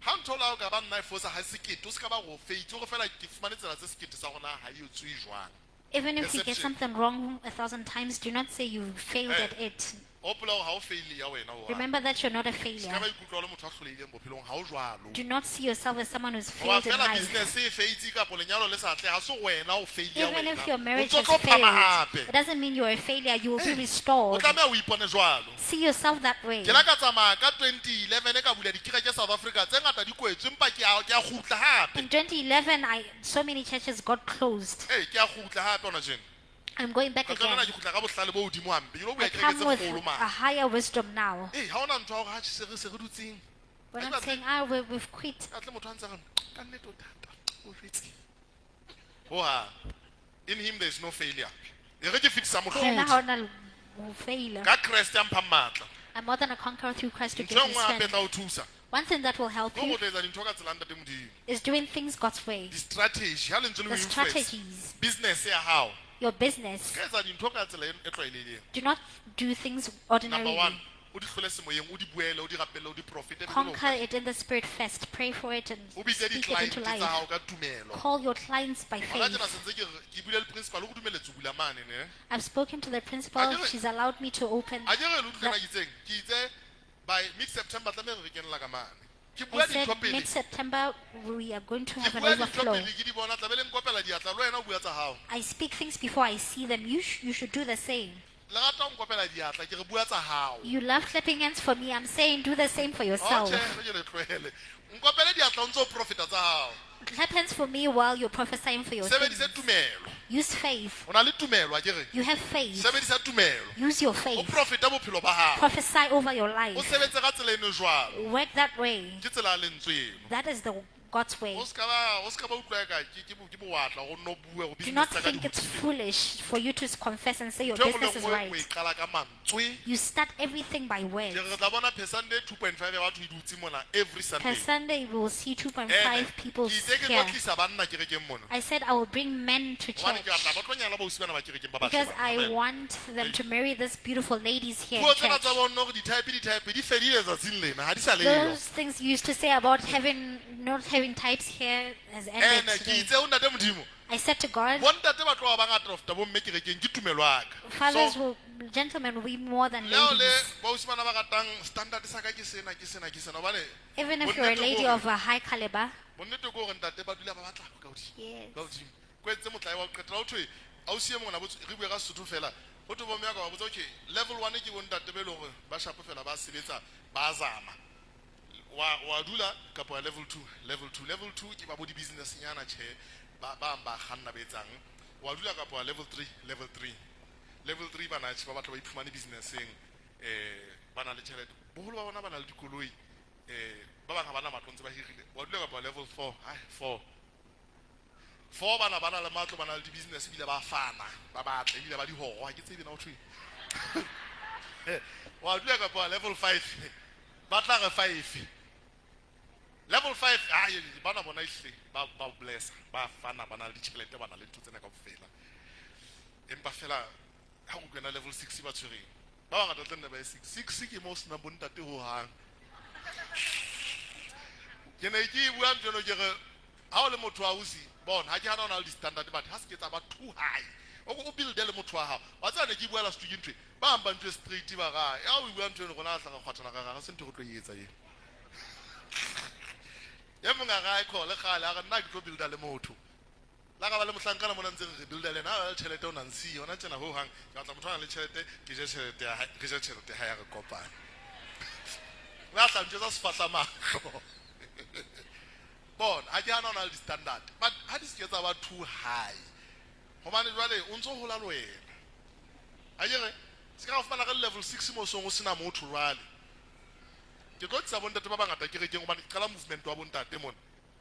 ha ntho la o ka ba nna e fosa ha sekete, o ska ba go feitse, o re fela ke fumane tsela tse sekete sa hore na ha e etsuwe jwang. even if you get Perception. something wrong 1,000 times, do not say you failed Hey. at it. Hopola hore ha o failure ya wena ho hang. Remember that you're not a Ska failure. ba ikutlwa o le motho a hlolehileng bophelong, ha o jwalo. Do not see yourself as someone who's Hoba failed in fela life. business e feitse kapa lenyalo le sa atleha, ha se wena o failure Even wena. if your O marriage ntso has tlo phama failed, hape. it doesn't mean you're a failure. You will be O restored. tlameha o ipone jwalo. See yourself that way. Ke la ka tsamaya ka 2011 ka bula dikereke South Africa tse ngata di kwetswe empa ke a kgutla hape. In 2011, so many churches got closed. Ee, ke a kgutla hape hona tjena. I'm going back Ka tla again. ke kgutla ka bohlale bo hodimo hampe. Ke lo bula I kereke come tse with kgolo a mane. higher wisdom now. Ee, ha hona ntho ya hore ha se re se re dutseng. We're Ha not ke saying, batle- we've quit. ka tle motho a ntse a re, ka nnete o thata, o jwetse. Hohang. In him there is no failure. E re ke fetisa Yena mohlodi. ha hona ho failure. Ka Kreste a mphang matla. I'm more than a conqueror through Christ who Ntho gives e me nngwe hape e strength. tla o thusa. One thing that will help Ke ho you tlo etsa dintho ka tsela ya Ntate Modimo. is doing things God's way. Di-strategy, ha lentswe le o The influence. strategies, Business ya hao. your business. Ka etsa dintho ka tsela e tlwaelehileng. Do not do things Number ordinarily. one, O di hlole semoyeng, o di buele, o di rapelle, o di profete. Bibele o Conquer it in the spirit first. Pray for it and o bitse speak it di-client into tsa life. hao ka tumelo. Call your clients by Hona faith. tjena se ntse ke re ke buile le principal, o re dumelletse ho bula mane ne. I've spoken to the principal. Akere- She's allowed me to open. A ke re le utlwe na ke itseng? Ke itse by mid September tlameha re kenela ka mane. Ke I bua said dintho pele. mid-September we are going to Ke have an bua dintho overflow. pele ke di bona tlabe le nkopela diatla le wena o bua tsa hao. I speak things before I see them. You should do the same. Le rata ho nkopela diatla ke re bua tsa hao. You love clapping hands for me. I'm saying do the same for yourself. Tjhe, re ke le tlohele. Nkopele diatla o ntso o profeta tsa hao. Clap hands for me while you're prophesying for yourself. Sebedise tumelo. Use faith. O na le tumelo a ke re. You have faith. Sebedisa tumelo. Use your O faith. profeta bophelo ba hao. Prophesy over your O life. sebetse ka tsela eno jwalo. Work that way. Ke tsela ya lentswe eno. That is the God's way. O ska ba o ska ba utlwa eka ke ke bo- ke bowatla go nno bua go Do not business tsa ka di think it's hodile. foolish for you to confess and say your Ntho e nngwe le business is nngwe o e right. qala ka mantswe. You start everything by words. Ke re re tla bona percent e 2.5 ya batho e dutse mona every Per Sunday. Sunday, we will see 2.5 Ene, people ke itse ke tlo here. tlisa banna kerekeng mona. I said I will bring men to Hobane church ke batla ba tlo nyala bausi bana ba kerekeng ba batle because bana. I Amen. want them to marry these beautiful ladies here in Puo tsena church. tsa bonno hore di-type di-type di fedile tsatsing lena ha di sa le yo. Those things you used to say about having not having types here has ended Ene ke today. itse ho ntate Modimo, I said to God, bontate ba tloha ba ngata ho feta bomme kerekeng ke tumelo ya ka. fathers So will, gentlemen will be more than leo le ladies. bausi bana ba ratang standard sa ka ke sena ke sena ke sena hobane Even if you're a bonnete lady ke hore- of a high caliber, bonnete ke hore ntate ba dula ba batla ka hodimo. yes. Ka hodimo. Ko etse motlae wa ho qetela ho thwe ausi e mong ona botse re bue ka Sesotho fela. Ho thwe bomme ya ka ba botsa okay level 1 ke bontate be leng hore ba shapo fela ba sebetsa ba zama. Wa wa dula kapa wa level 2 level 2 level 2 ke ba bo di-business nyana tjhe ba ba ba kganna ba etsang. Wa dula kapa wa level 3 level 3 level 3 bana tjhe ba batla ba iphumane businesseng ba na le tjhelete boholo ba bona ba na le dikoloi ba bang ha bana matlo ntse ba hirile. Wa dula kapa wa level 4 hai 4 4 bana ba na le matlo ba na le di-business ebile ba fana ba batla ebile ba dihoro ha ke tsebe na ho thweng. Wa dula kapa wa level 5 ba tla re 5 level 5 ai bana bona ehlile ba ba blessa ba fana ba na le ditjhelete ba na le ntho tsena kaofela empa fela ha o kena level 6 ba tshwereng ba bangata tla nna ba ye 6 6 ke mo ho senang bontate hohang. Ke ne ke e bua ntho eno ke re ha o le motho wa ausi bona ha ke hana o na le di-standard but ha se ke tsa ba too high o ko o build-e le motho wa hao wa tseba ne ke bua last week ntho e ba bang ba ntho e straight ba ra ya o bua ntho eno rona a tla re kgwathana ka ra se ntho re tlo e etsa eo. E mong a re a e call-e kgale a re nna ke tlo build-a le motho la ka ba le mohlankana mona ntse re re build-a le ena ha ba le tjhelete o nang siyo hona tjena hohang ke batla motho a nang le tjhelete ke je tjhelete ya hae re je tjhelete ya hae ya re kopane mme a tla ntjwetsa sefahla mahlo. Bona ha ke hana o na le di-standard but ha di se ke tsa ba too high hobane jwale o ntso hola le wena a ke re se ka fumana re level 6 mo song o sena motho jwale. Ke tlo tlisa bontate ba bangata kerekeng hobane ke qala movement wa bontate mona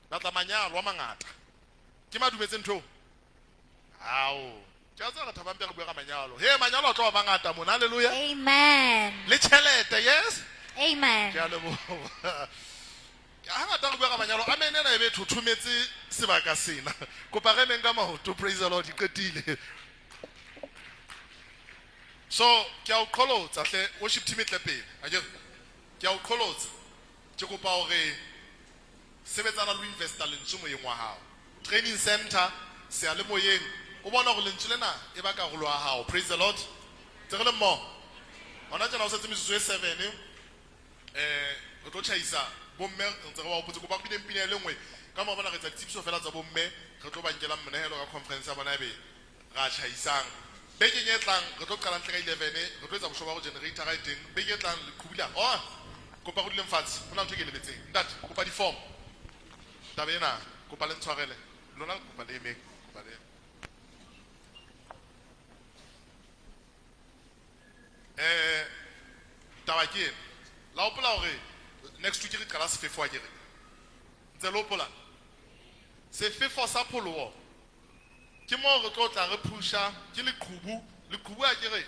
ba tla manyalo a mangata ke madumetse ntho eo? Ao ke a tseba re thabang re bua ka manyalo he manyalo a tlo ba mangata mona hallelujah. Amen. Le tjhelete yes. Amen. Ke a leboha. Hangata re bua ka manyalo amen ena e be thothometse sebaka sena. Kopa re emeng ka maoto praise the Lord di qetile. So ke a o qholotsa hle worship team e tle pele akere ke a o qholotsa ke kopa hore sebetsana le ho investa lentswe moyeng wa hao. Training center seyalemoyeng o bona hore lentswe lena e ba karolo ya hao praise the Lord. Tse re le mmoho hona tjena ho setse metsotso e 7 re tlo tjhaisa bomme re ntse re ba hopotse kopa re bineng pina e le nngwe ka mora bona re etsa ditsebiso fela tsa bomme re tlo ba nkela monehelo ka conference ya bona ebe ra tjhaisang. Bekeng e tlang re tlo qala ntle ka 11 re tlo etsa bosho ba ho generator e teng beke e tlang leqhubu la oh kopa re duleng fatshe ho na le ntho e ke e lebetseng ntate kopa di-form taba ena kopa le ntshwarele lona kopa le emeng kopa le taba ke ena la hopola hore next week re qala sefefo akere ntse le hopola sefefo sa pholoho ke moo re tlo tla re phusha ke leqhubu leqhubu akere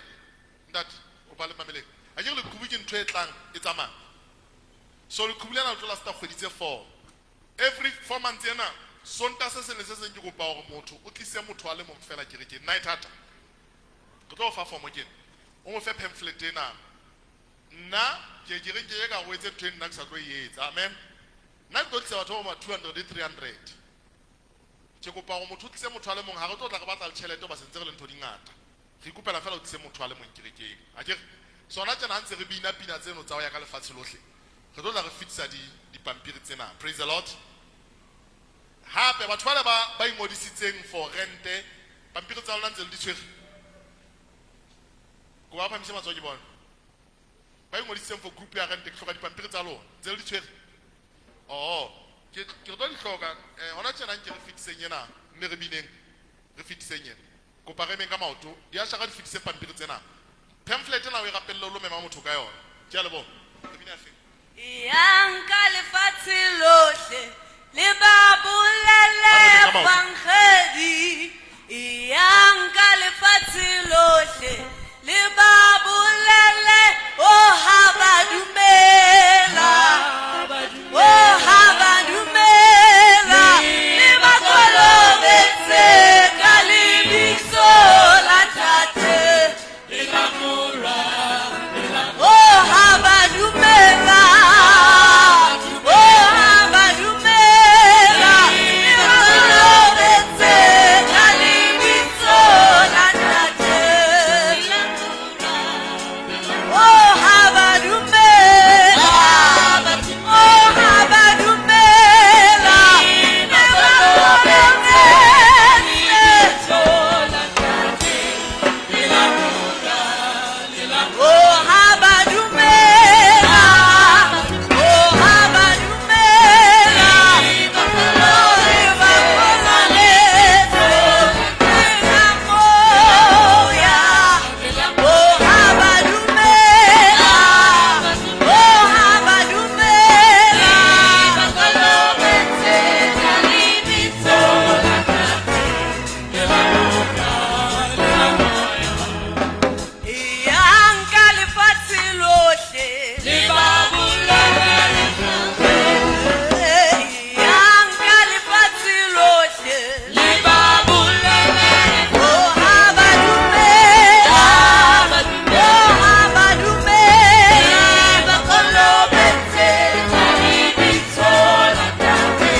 ntate kopa le mameleng akere leqhubu ke ntho e tlang e tsamaya so leqhubu lena le tlo lasta kgwedi tse 4 every 4 months ena Sontaha se seng le se seng ke kopa hore motho o tlise motho a le mong fela kerekeng nna e thata re tlo o fa form ke ena o mo fe pamphlet ena Nna ke ke re nke ka go etse ntho e nna ke sa tlo e etsa. Amen. Nna ke tlo tlisa batho ba ma 200 300. Ke kopa gore motho o tlise motho a le mong, ha re tlo tla re batla le tjhelete ba sentse re le ntho di ngata. Re ikopela fela o tlise motho a le mong kerekeng. Akere sona tjena ha ntse re bina pina tseno tsa ho ya ka lefatshe lohle, re tlo tla re fetisa di dipampiri tsena. Praise the Lord. Hape batho bale ba ba ingodisitseng for rente, pampiri tsa lona ntse le di tshwere. Ko ba phamise matsoho ke bone. Ba ingodisitseng for group ya rente, ke hloka dipampiri tsa lona. Ntse le di tshwere. Oh, ke ke re tlo di hloka hona tjena nke re fetiseng ena, mme re bineng re fetiseng ena. Kopa re emeng ka maoto, di a shaka di fetise pampiri tsena. Pamphlet ena o e rapelle o lo mema motho ka yona. Ke a leboha. Re bina feng? Eyang ka lefatshe lohle le ba bolele A re emeng ka maoto. evangedi. Eyang ka lefatshe lohle le ba bolele oh ha ba dumela. Oh ha ba dumela le ba kolobetse ka lebitso la Ntate. Oh ha ba dumela. Oh ha ba dumela le ba kolobetse ka lebitso la Ntate. Oh ha ba dumela. Oh ha ba dumela le ba kolobetse. Oh ha ba dumela. Oh ha ba dumela. Oh le ba kolobetse ka moya. Oh ha ba dumela. Oh ha ba dumela. Kolobetse ka lebitso la Eyang ka lefatshe lohle. Eyang ka lefatshe lohle. Oh ha ba dumela. Oh ha ba dumela. Ba kolobetse ka lebitso la Ntate.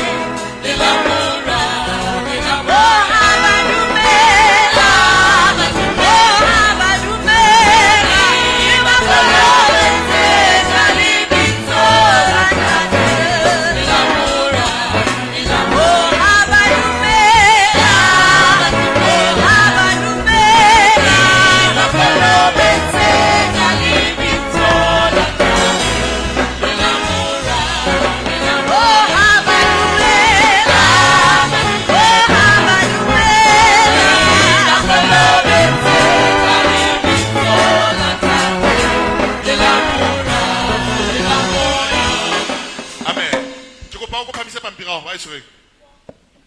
Oh ha ba dumela. Oh ha ba dumela. Ba kolobetse ka lebitso la Ntate. Oh ha ba dumela. Oh ha ba dumela. Ba kolobetse ka lebitso la Ntate. Oh ha ba dumela. Oh ha ba dumela. Ba kolobetse ka lebitso la Ntate. Amen. Ke kopa o ko phamise pampiri ao ba e tshwereng.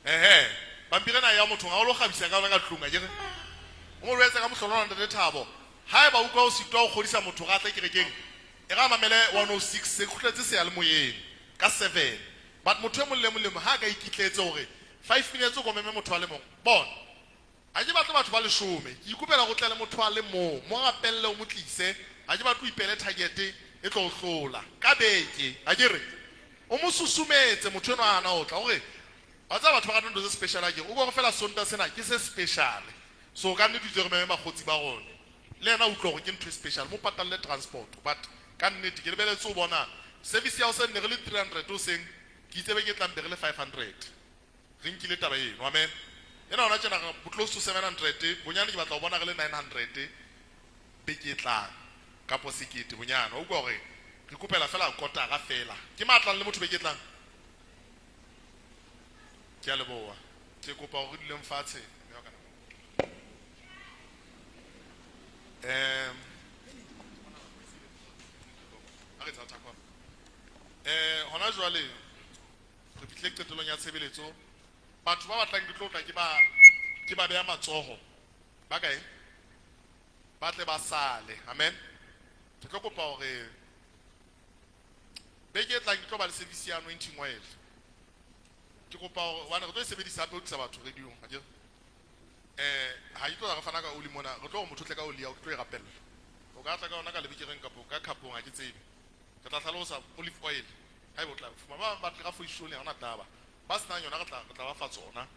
Ehe. Pampiri ena ya mothong ha o lo kgabisa ka yona ka tlung akere. O mo jwetse ka mohlolo wa Ntate Thabo. Haeba o utlwa o sitwa ho kgodisa motho hore a tle kerekeng, e re a mamele 106 se kgutletse seyalemoyeng ka 7. But motho e mong le mong le mong ha a ka ikitletse hore 5 minutes o ko meme motho a le mong. Bona. Ha ke batle batho ba leshome. Ke ikopela hore o tle le motho a le mong. Mo rapelle o mo tlise. Ha ke batle o ipele target e tlo o hlola. Ka beke. Akere? O mo susumetse motho enwa hana o tla. Hore wa tseba batho ba rata ntho tse special akere. O ko re fela Sontaha sena ke se special. So ka nnete o itse re meme bakgotsi ba rona. Le yena o utlwa hore ke ntho e special. Mo patalle transport. But ka nnete ke lebeletse ho bona service ya hoseng ne re le 300 hoseng. Ke itse beke e tlang be re le 500. Re nkile taba eno. Amen. Ena hona tjena re close to 700. Bonyane ke batla ho bona re le 900 beke e tlang. Kapo sekete bonyane. Wa utlwa hore re kopela fela kotara fela. Ke matlang le motho beke e tlang. Ke a leboha. Ke kopa hore re duleng fatshe. Mme wa ka nako. A re tsa thakwa. Hona jwale re fihlile qetellong ya tshebeletso. Batho ba batlang ke tlo tla ke ba ke ba beha matsoho. Ba kae? Ba tle ba sale. Amen. Ke tlo kopa hore beke e tlang ke tlo ba le service ya anointing oil. Ke kopa hore hobane re tlo e sebedisa hape ho tlisa batho radio-ong, akere? Ha ke tlo tla re fana ka oli mona, re tlo hore motho o tle ka oli ya hao, ke tlo e rapella. O ka tla ka yona ka lebekereng kapo ka khapong, ha ke tsebe. Re tla hlalosa olive oil. Haeba o tla fumana ba bang ba tle ka foishone, ha hona taba. Ba senang yona re tla re tla ba fa tsona.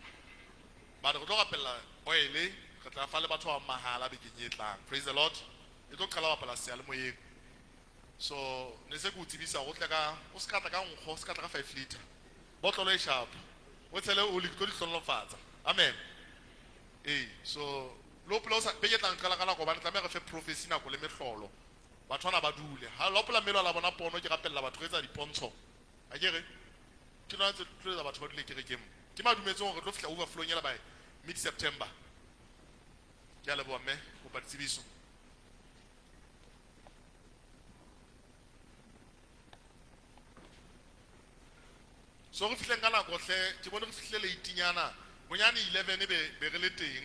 But re tlo rapella oil, re tla fa le batho ba bang mahala bekeng e tlang. Praise the Lord. E tlo qala ho bapala seyalemoyeng. So ne se ke o tsebisa hore o tle ka o se ka tla ka nkgo, o se ka tla ka 5 liter. Botlolo e sharp. O tshele oli ke tlo di hlonolofatsa. Amen. Ee, so le hopola o sa beke e tlang qala ka nako hobane tlameha re fe prophecy nako le mehlolo. Batho bana ba dule. Ha le hopola mmele la bona pono ke rapella batho re etsa dipontsho. Akere ke lona tse tlo etsa batho ba dule kerekeng. Ke ba dumetseng hore re tlo fihla overflowing ela by mid September. Ke a leboha mme, kopa ditsebiso. So re fihleng ka nako hle, ke bone re fihlile leitinyana, bonyane 11 be be re le teng.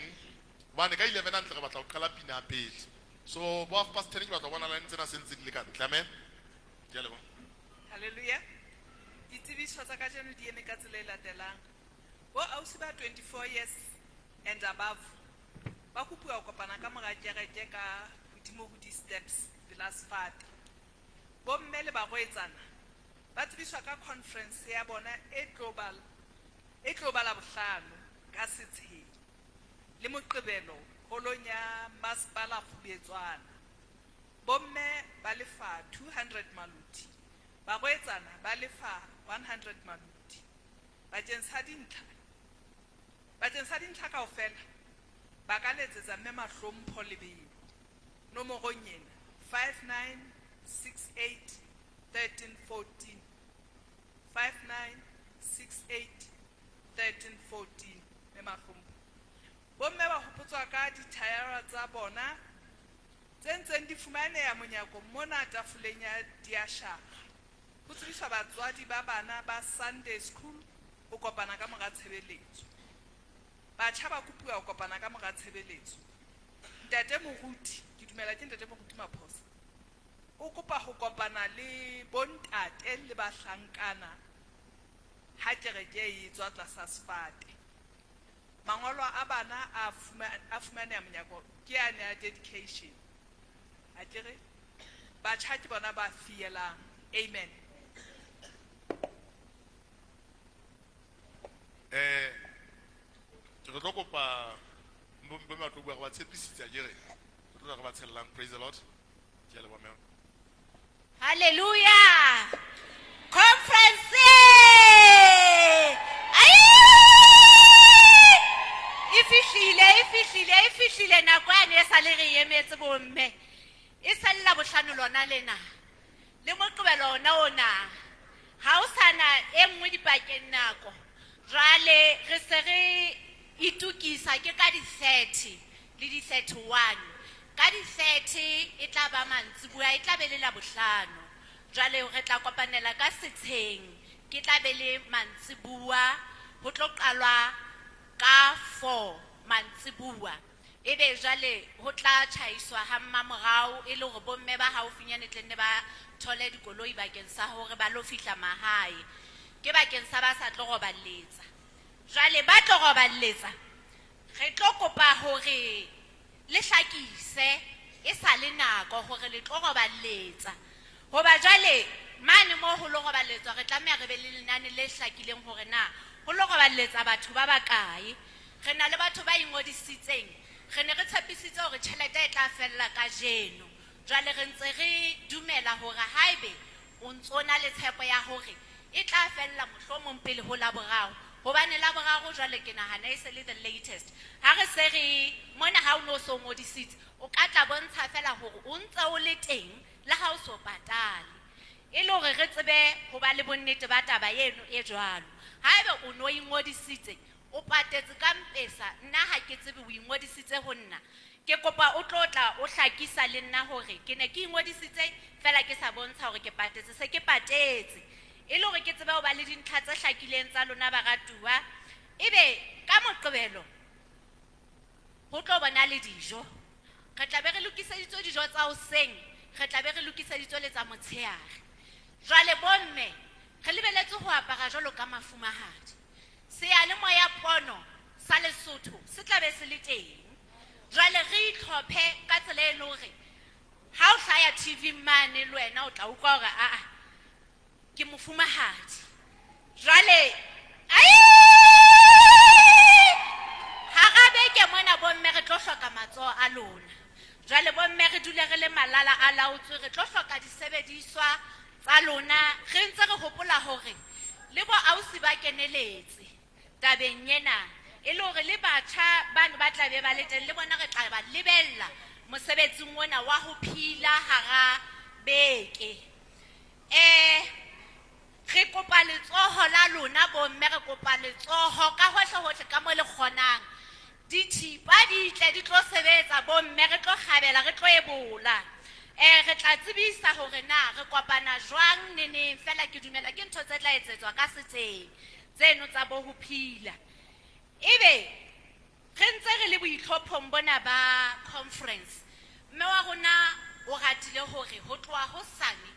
Hobane ka 11 hantle re batla ho qala pina pele. So bo half past 10 ke batla ho bona line tsena se ntse di le ka ntle. Amen. Ke a leboha. Hallelujah. Ditsebiso tsa kajeno di eme ka tsela e latelang. Bo ausi ba 24 years and above ba kopuwa ho kopana ka mora kereke ka hodimo ho di-steps pela sefate. Bomme le barwetsana ba tsebiswa ka conference ya bona e tlo ba e tlo ba Labohlano ka setsheng le Moqebelo holong ya Masepala Kgubetswana. Bomme ba lefa 200 maluti, barwetsana ba lefa 100 maluti. Bakeng sa dintlha bakeng sa dintlha kaofela ba ka letsetsa Mme Mahlompho Lebelo nomorong ena, 5968 1314, 5968 1314, Mme Mahlompho. Bomme ba hopotswa ka dithaera tsa bona tse ntseng di fumaneha monyakong mona tafoleng ya diashara. Ho tsebiswa batswadi ba bana ba Sunday School ho kopana ka mora tshebeletso. Batjha ba kopuwa ho kopana ka mora tshebeletso. Ntate Moruti, ke dumela ke Ntate Moruti Maphosa, o kopa ho kopana le bontate le bahlankana ha kereke e etswa tlasa sefate. Mangolo a bana a a fumaneha monyako ke ane a dedication. Akere batjha ke bona ba fielang. Amen. Eh re tlo kopa bo ba tlo bua re ba tshepisitse akere. Re tlo re ba tshellang. Praise the Lord. Ke a leboha mme. Hallelujah. Conference. Ai! E fihlile, e fihlile, e fihlile nako yane e sa le re emetse bomme. E sa le Labohlano lona lena. Le Moqebelo ona ona. Ha o sana e nngwe dipakeng nako. Jwale re se re itokisa ke ka di 30 le di 31. Ka di 30 e tla ba mantsibuya, e tla be le Labohlano. Jwale re tla kopanela ka setsheng, ke tla be le mantsibuwa, ho tlo qalwa ka 4 mantsibuwa. Ebe jwale ho tla tjhaiswa ha mmamorao e le hore bomme ba haufinyane tle nne ba thole dikoloi bakeng sa hore ba lo fihla mahae. Ke bakeng sa ba sa tlo roballetsa. Jwale ba tlo roballetsa, re tlo kopa hore le hlakise e sa le nako hore le tlo roballetsa. Hoba jwale mane moo ho lo roballetswa re tlameha re be le lenane le hlakileng hore na ho lo roballetsa batho ba bakae. Re na le batho ba ingodisitseng. Re ne re tshepisitse hore tjhelete e tla fella kajeno. Jwale re ntse re dumela hore haebe o ntso na le tshepo ya hore e tla fella mohlomong pele ho Laboraro, hobane Laboraro jwale ke nahana e se le the latest. Ha re se re mona ha o no so ngodisitse, o ka tla bontsha feela hore o ntse o le teng le ha o so patale. E le hore re tsebe ho ba le bonnete ba taba eno e jwalo. Haeba o no ingodisitse, o patetse ka mpesa, nna ha ke tsebe o ingodisitse ho nna. Ke kopa o tlo tla o hlakisa le nna hore ke ne ke ingodisitse feela ke sa bontsha hore ke patetse, se ke patetse. E le hore ke tsebe ho ba le dintlha tse hlakileng tsa lona baratuwa. Ebe ka Moqebelo ho tlo bona le dijo. Re tla be re lokiseditswe dijo tsa hoseng, re tla be re lokiseditswe le tsa motshehare. Jwale bomme, re lebeletse ho apara jwalo ka mafumahadi. Seyalemoya pono sa Lesotho se tla be se le teng. Jwale re itlhophe ka tsela e le hore Ha o hlaya TV mane le wena o tla utlwa hore aa ke mofumahadi. Jwale ai hara beke mona bomme re tlo hloka matsoho a lona. Jwale bomme re dule re le malala a laotswe, re tlo hloka disebediswa tsa lona. Re ntse re hopola hore le bo ausi ba keneletse tabeng ena, e le hore le batjha bano ba tla be ba le teng le bona re tla ba lebella mosebetsing ona wa ho phila hara beke. Re kopa letsoho la lona bomme, re kopa letsoho ka hohle hohle ka mo le kgonang. Dithipa di tle di tlo sebetsa bomme, re tlo kgabela, re tlo ebola. Re tla tsebisa hore na re kopana jwang neneng, fela ke dumela ke ntho tse tla etsetswa ka setseng tseno tsa bo ho phila. Ebe re ntse re le boitlhophong bona ba conference, mme wa rona o ratile hore ho tloha hosane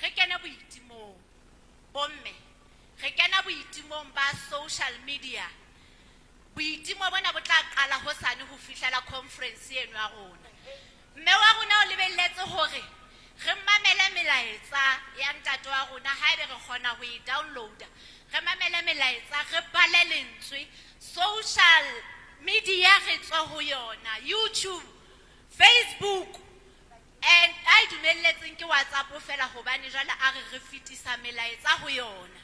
re kene boitimong. Bomme re kena boitimong ba social media. Boitimo bona bo tla qala hosane ho fihlela conference eno ya rona. Mme wa rona o lebelletse hore re mamele melaetsa ya ntate wa rona, haebe re kgona ho e downloada, re mamele melaetsa, re bale lentswe. Social media re tswe ho yona, YouTube, Facebook, and a e dumelletseng ke WhatsApp fela, hobane jwale a re re fetisa melaetsa ho yona.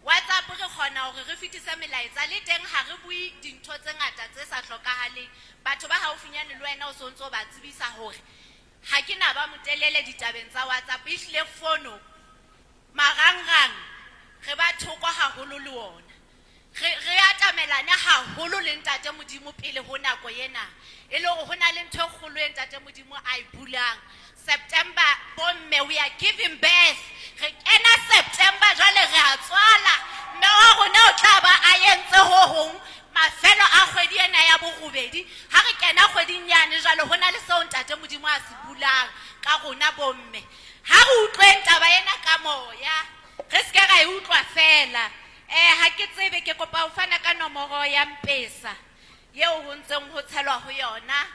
WhatsApp re kgona hore re fetise melaetsa le teng, ha re bue dintho tse ngata tse sa hlokahaleng. Batho ba haufinyane le wena o sontso o ba tsebisa hore ha ke na ba motelele ditabeng tsa WhatsApp. Ehlile fono marangrang re ba thoko haholo le ona, re atamelane haholo le ntate Modimo pele ho nako ena, e le hore ho na le ntho e kgolo e ntate Modimo a e bulang September. Bomme, we are giving birth, re kena September jwale re a tswala. Mme wa rona o tla ba a entse ho hong mafelo a kgwedi ena ya borobedi. Ha re kena kgweding yane jwale, ho na le seo ntate Modimo a se bulang ka rona bomme. Ha re utlweng taba ena ka moya, re se ke ra e utlwa fela. Ha ke tsebe, ke kopa ho fana ka nomoro ya M-Pesa eo ho ntseng ho tshelwa ho yona.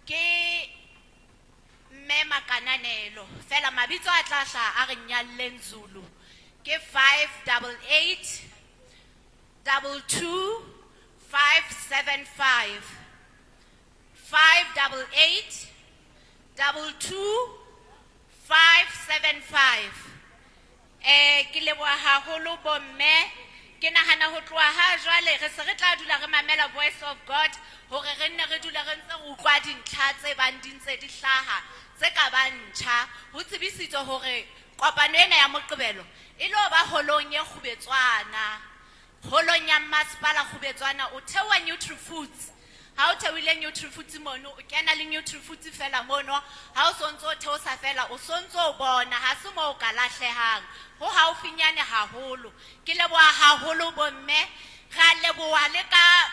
Ke mme Makananelo fela, mabitso a tla hlaha a re Nyalleng Zulu. Ke 58822575, 58822575. Ke leboha haholo bomme. Ke nahana ho tloha ha jwale re se re tla dula re mamela Voice of God, hore re nne re dule re ntse re utlwa dintlha tse bang di ntse di hlaha tse ka bang ntjha. Ho tsebisitswe hore kopano ena ya Moqebelo e lo ba holong e Kgubetswana, holong ya masepala Kgubetswana. O theoha Nutrifoods, ha o theohile Nutrifoods mono, o kena le Nutrifoods fela mono. Ha o sontso o theosa fela, o sontso o bona, ha se moo o ka lahlehang, ho haufinyane haholo. Ke leboha haholo bomme, ra leboha le ka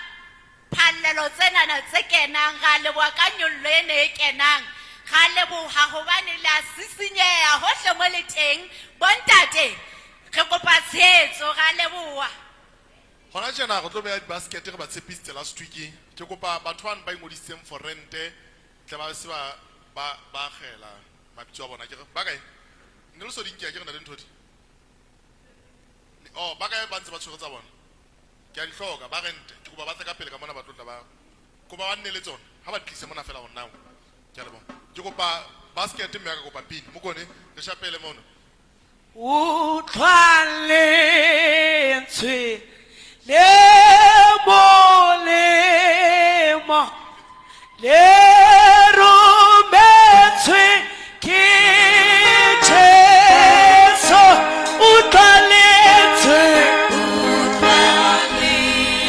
phallelo tsenana tse kenang, ra leboha ka nyollo ena e kenang, ra leboha hobane le a sisinyeha hohle mo le teng. Bontate, re kopa tshehetso, ra leboha. Hona tjena re tlo beha di-basket, re ba tshepisitse last week. Ke kopa batho bano ba ingodisitseng for rente tle ba se ba akgela mabitso a bona. Ke re ba kae? Ne le so di nke, ke re na le ntho di oh, ba kae ba ntse ba tshwere tsa bona? Ke a di hloka ba rente. Ke kopa ba tle ka pele ka mona, ba tlo tla ba kopa ba nne le tsona, ha ba tlise mona fela hona. Ke a leboha. Ke kopa basket, mme ya ka kopa pin mokone re shapele mono. Utlwa lentswe le molemo le rometswe ke Jesu. Utlwa lentswe,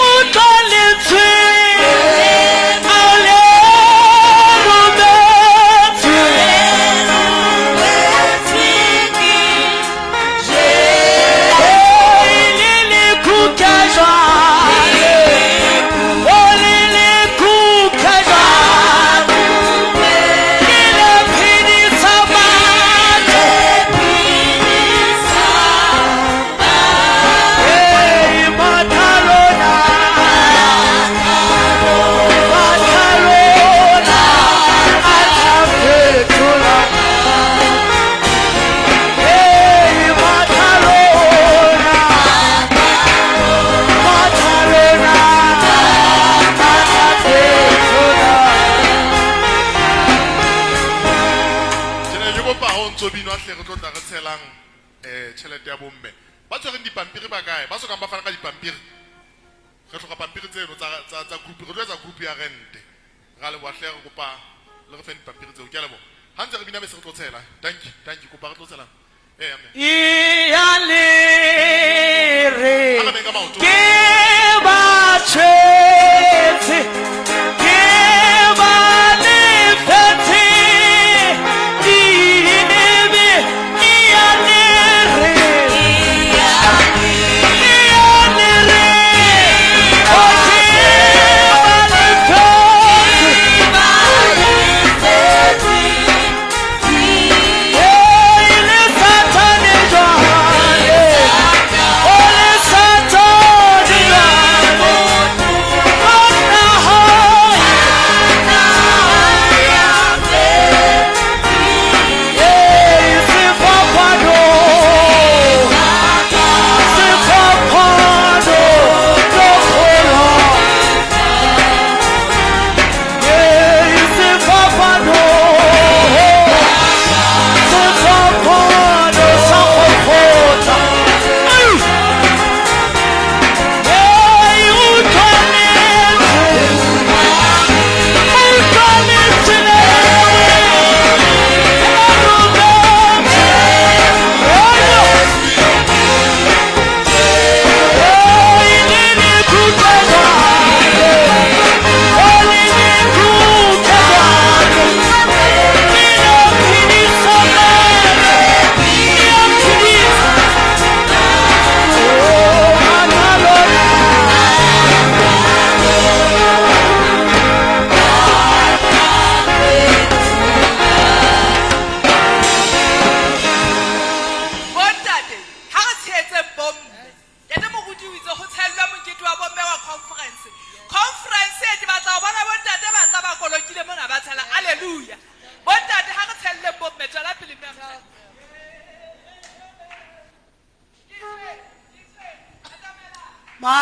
utlwa lentswe ao le rometswe. Le le kuka jwale, oh, le le kuka jwale. ntso binwa hle re tlo tla re tshelang um tjhelete ya bomme. Ba tshwereng dipampiri ba kae? Ba sokang ba fana ka dipampiri. Re hloka pampiri tseno tsa group, re tlo etsa group ya rente. Ra leboha hle, re kopa le re feng dipampiri tseo. Ke a leboha. Ha ntse re bina bese re tlo tshela. Thank you, thank you. Kopa re tlo tshela. Ee, amen. Iya le re Ha re beng ka maoto. ke ba tshwetse, ke ba lefetse dibe. Iya le re, iya le re, oh, ke ba lefetse. Hey, le Satane jwale, oh, le Satane jwale, monna hae. Hey, sefapano, sefapano, lokgolo. Hey, sefapano, sefapano sa Golgotha. Ai! Hey, utlwa lentswe, utlwa lentswe leo, le rometse. Hey, le le kutlwa jwale, oh, le le kutlwa jwale. Le a phedisa mmele, le a phedisa. Oh, bana lona. Bontate, ha re tshehetseng bomme. Ntate moruti o itse ho tshellwe mokete wa bomme wa conference. Conference e ke batla ho bona bontate ba tla ba kolokile mona ba tshela. Hallelujah. Bontate, ha re tshelleng bomme, tswela pele mme a mosadi. Ma